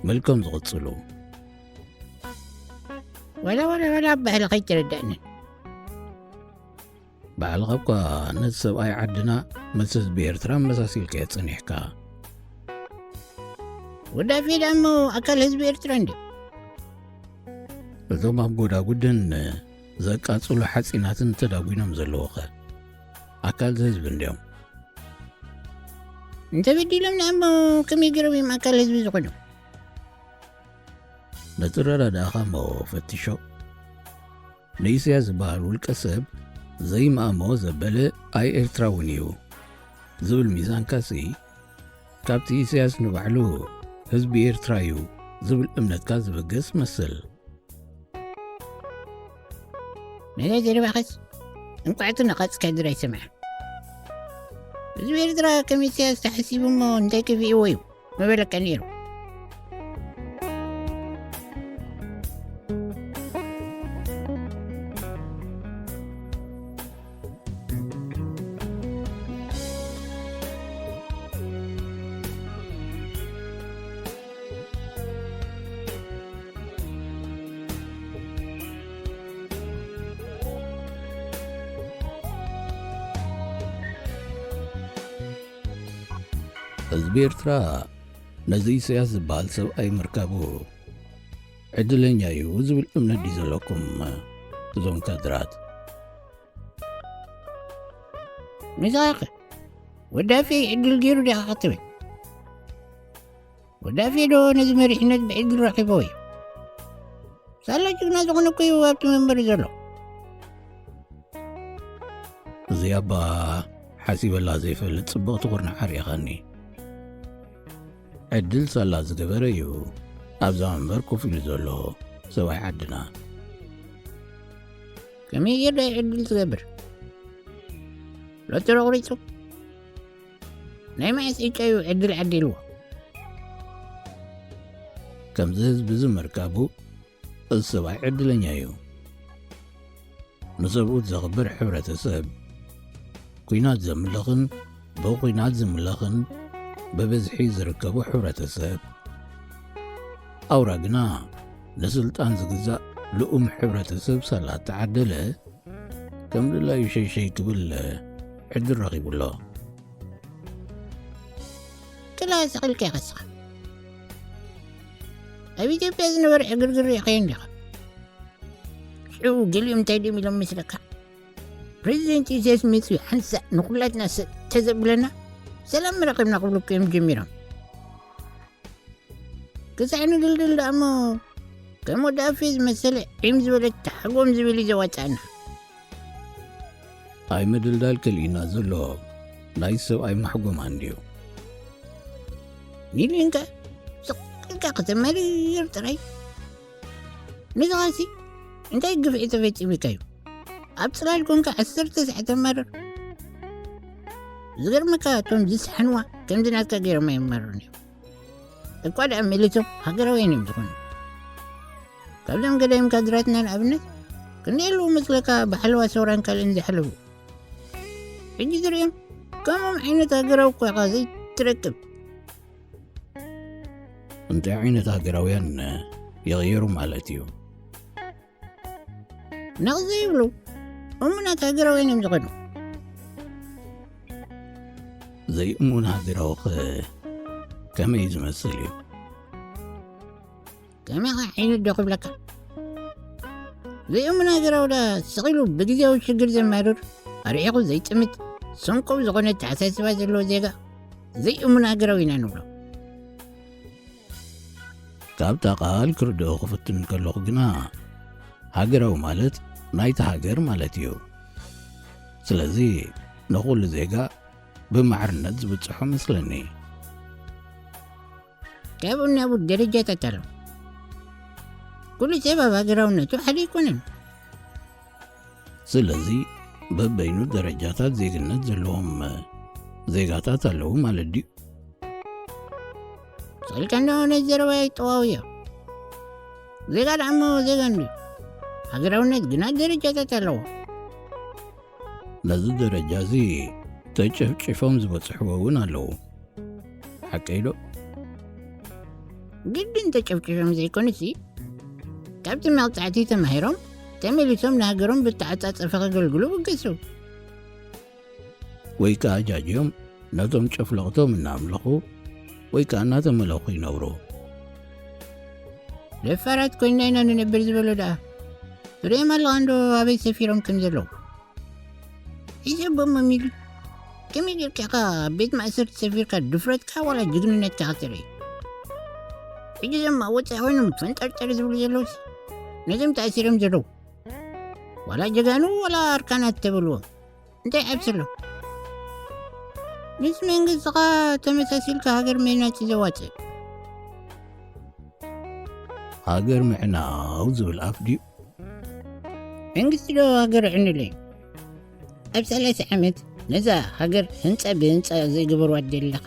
መልኮም ዝቕጽሉ። ወላ፣ ወላ፣ ወላ፣ ኣባህለ ከይተረዳእንን። ባዕልኻ እኳ ነቲ ሰብኣይ ዓድና ምስ ህዝቢ ኤርትራ ኣመሳሲልካዮ ጸኒሕካ። ወዲ ኣፌ ደኣ እሞ ኣካል ህዝቢ ኤርትራ እንድዩ። እዞም ኣብ ጎዳጉድን ዘቃጽሉ ሓጺናትን ተዳጒኖም ዘለዉኸ ኣካል ህዝቢ እንድዮም። እንተበዲሎም ደኣ እሞ ከመይ ገይሮም እዮም ኣካል ህዝቢ ዝኾኑ? ነቲ ረዳዳእኻ እሞ ፈትሾ። ንኢሳያስ ዝበሃል ውልቀ ሰብ ዘይመኣሞ ዘበለ ኣይ ኤርትራውን እዩ ዝብል ሚዛንካሲ፣ ካብቲ ኢሳያስ ንባዕሉ ህዝቢ ኤርትራ እዩ ዝብል እምነትካ ዝብገስ መስል። ነዛ ዘረባኸስ እንቋዕቲ ነቓጽ ካድር ኣይሰምዐ። ህዝቢ ኤርትራ ከም ኢሳያስ ተሓሲቡ እሞ እንታይ ከፊእዎ እዩ ምበለካ ነይሩ። ህዝቢ ኤርትራ ነዚ ኢሳያስ ዝበሃል ሰብኣይ ምርካቡ ዕድለኛ እዩ ዝብል እምነት ድዩ ዘለኩም እዞም ካድራት? ንስኻኸ ወዲ ኣፌ ዕድል ገይሩ ዲኻ ክትብል? ወዲ ኣፌ ዶ ነዚ መሪሕነት ብዕድል ረኺብዎ እዩ? ሳላ ጅግና ዝኾነ እኮ እዩ ኣብቲ መንበሪ ዘሎ። እዚ ኣባ ሓሲበላ ዘይፈልጥ ጽብቕቲ ኩርናዕ ኣርእኻኒ። ዕድል ሳላ ዝገበረ እዩ ኣብዛ መንበር ኮፍ ኢሉ ዘሎ ሰብኣይ ዓድና። ከመይ ጌሩ ዶ እዩ ዕድል ዝገብር? ሎተሪ ቁሪጹ? ናይ መዓስ ዕጫ እዩ ዕድል ዓዲልዎ? ከምዚ ህዝቢ እዚ ምርካቡ፣ እዚ ሰብኣይ ዕድለኛ እዩ። ንሰብኡት ዘኽብር ሕብረተሰብ፣ ኲናት ዘምልኽን ብኲናት ዝምለኽን ብብዝሒ ዝርከቡ ሕብረተሰብ፣ ኣውራ ግና ንስልጣን ዝግዛእ ልኡም ሕብረተሰብ ሳላ ተዓደለ፣ ከም ድላዩ ሸይሸይ ክብል ዕድል ረኺቡ ኣሎ። ክላ ስቕ ኢልካ ኢኻ ንስኻ። ኣብ ኢትዮጵያ ዝነበረ ዕግርግር ርኢኻዮ እንዲኻ። ሽዑ ገሊኦም እንታይ ድዮም ኢሎም መስለካ? ፕሬዚደንት ኢሳያስ መጺኡ ሓንሳእ ንኹላትና ሰ-፣ ተዘብለና ሰላም ረኺብና ክብሉ እኮ እዮም ጀሚሮም። ክሳዕ ንድልድል ደኣ እሞ ከም ወዲ ኣፌ ዝመሰለ ዒም ዝበለ ተሓጎም ዝብል እዩ ዘዋጽኣና። ኣይ ምድልዳል ከልኢና ዘሎ ናይ ሰብኣይ ማሕጎማ እንድዩ። ኒልንከ ስቕ ኢልካ ከተመርር ጥራይ። ንስኻሲ እንታይ ግፍዒ ተፈጺሙካ እዩ? ኣብ ጽላል ኮንካ ዓሰርተ ሰዓት ተማርር። ዝገርመካ እቶም ዝሰሓንዋ ከምዚ ናትካ ገይሮም ኣይማርሩን እዮም። እኳ ደኣ መሊሶም ሃገራውያን እዮም ዝኾኑ። ካብዞም ገዳይም ካድራትና ንኣብነት ክንደይ ኣለዉ መስለካ ብሓለዋ ሰውራን ካልእን ዝሓለፉ? ሕጂ ዝርእዮም ከምኦም ዓይነት ሃገራዊ እኳ ኢኻ ዘይትረክብ። እንታይ ዓይነት ሃገራውያን ይቕየሩ ማለት እዩ? ነቕ ዘይብሉ እሙናት ሃገራውያን እዮም ዝኾኑ። ዘይእሙን ሃገራዊ ኸ ከመይ ዝመስል እዩ? ከመይ ኸ ዓይነት ዶ ክብለካ? ዘይእሙን ሃገራዊ ዳ ስቕ ኢሉ ብግዜያዊ ሽግር ዘማርር፣ ኣርሒቑ ዘይጥምት፣ ሰንኮፍ ዝኾነ ኣተሓሳስባ ዘለዎ ዜጋ ዘይእሙን ሃገራዊ ኢና ንብሎ። ካብታ ቃል ክርድኦ ክፍትን ከለኹ ግና፣ ሃገራዊ ማለት ናይታ ሃገር ማለት እዩ። ስለዚ ንኹሉ ዜጋ ብማዕርነት ዝብጽሖ መስለኒ። ካብኡ ናብኡ ደረጃታት ኣሎ። ኩሉ ሰብ ኣብ ሃገራውነቱ ሓደ ኣይኮነን። ስለዚ በበይኑ ደረጃታት ዜግነት ዘለዎም ዜጋታት ኣለዉ ማለት ድዩ? ስቕ ኢልካ እንዶ ነዚ ዘረባ ይጠዋውዮ። ዜጋ ደኣ እሞ ዜጋ እንድዩ። ሃገራውነት ግና ደረጃታት ኣለዎ። ነዚ ደረጃ እዚ ተጨፍጭፎም ዝበጽሕዎ እውን ኣለዉ። ሓቀይ ዶ? ግድን ተጨፍጭፎም ዘይኮኑሲ፣ ካብቲ መቕጻዕቲ ተማሂሮም ተመሊሶም ንሃገሮም ብተዓጻጸፈ ከገልግሉ ብገሱ። ወይ ከኣ ጃጅዮም ነቶም ጨፍለቕቶም እናኣምለኹ ወይ ከኣ እናተመለኹ ይነብሩ። ደፋራት ኮይንና ኢና ንነብር ዝበሎ ደኣ። ትርእዮም ኣለኻ እንዶ ኣበይ ሰፊሮም ከም ዘለዉ። ሒዘቦም መሚሉ። ከመይ ጌርካ ኢኻ ኣብ ቤት ማእሰርቲ ሰፊርካ ድፍረትካ ዋላ ጅግንነትካ ክትርኢ? ሕጂ እዞም ኣብ ወጻኢ ኮይኖም ፈንጠርጠር ዝብሉ ዘለዉስ ነዞም ተኣሲሮም ዘለዉ ዋላ ጀጋኑ ዋላ ኣርካናት ተበልዎም እንታይ ዓብሲ ኣሎ? ምስ መንግስቲ ኸኣ ተመሳሲልካ ሃገር ምህናጽ እዩ ዘዋጽእ። ሃገር ምዕናው ዝብል ኣፍ ድዩ? መንግስቲ ዶ ሃገር ዕንለይ? ኣብ ሰላሳ ዓመት ነዛ ሃገር ህንጻ ብህንጻ ዘይገበርዋ ትደሊ ኣለኻ።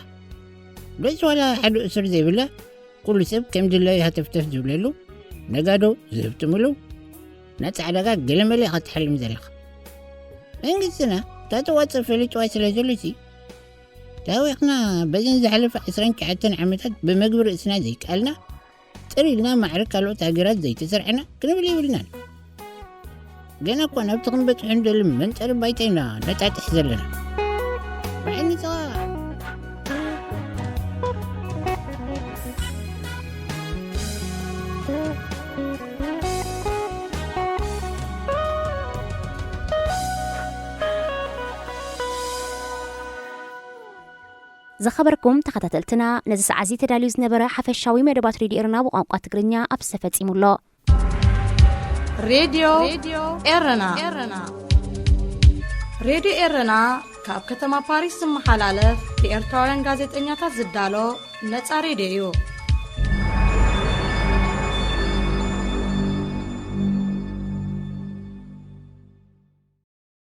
ዶስ ዋላ ሓደ እሱር ዘይብላ፣ ኩሉ ሰብ ከም ድላዩ ሃተፍተፍ ዝብለሉ፣ ነጋዶ ዝህብትምሉ፣ ናጻ ዕዳጋ ገለመለ ኢኻ ትሓልም ዘለኻ። መንግስትና እታ ተዋጽእ ፈሊጥዋ ስለ ዘሎሲ፣ ታዊቕና በዘን ዝሓለፈ ዓሰርተ ትሽዓተ ዓመታት ብምግቢ ርእስና ዘይከኣልና፣ ጥር ኢልና ማዕረ ካልኦት ሃገራት ዘይተሰርዐና ክንብል የብልናን። ገና እኳ ናብቲ ክንበጽሖ ንደሊ መንጠሪ ባይታ ኢና ነጣጥሕ ዘለና። ብዓይኒ ጸዋ ዝኸበርኩም ተኸታተልትና፣ ነዚ ሰዓት እዚ ተዳልዩ ዝነበረ ሓፈሻዊ መደባት ሬድዮ ኤረና ብቋንቋ ትግርኛ ኣብዚ ተፈጺሙ ኣሎ። ሬድዮ ኤረና። ሬድዮ ኤረና ካብ ከተማ ፓሪስ ዝመሓላለፍ ብኤርትራውያን ጋዜጠኛታት ዝዳሎ ነጻ ሬድዮ እዩ።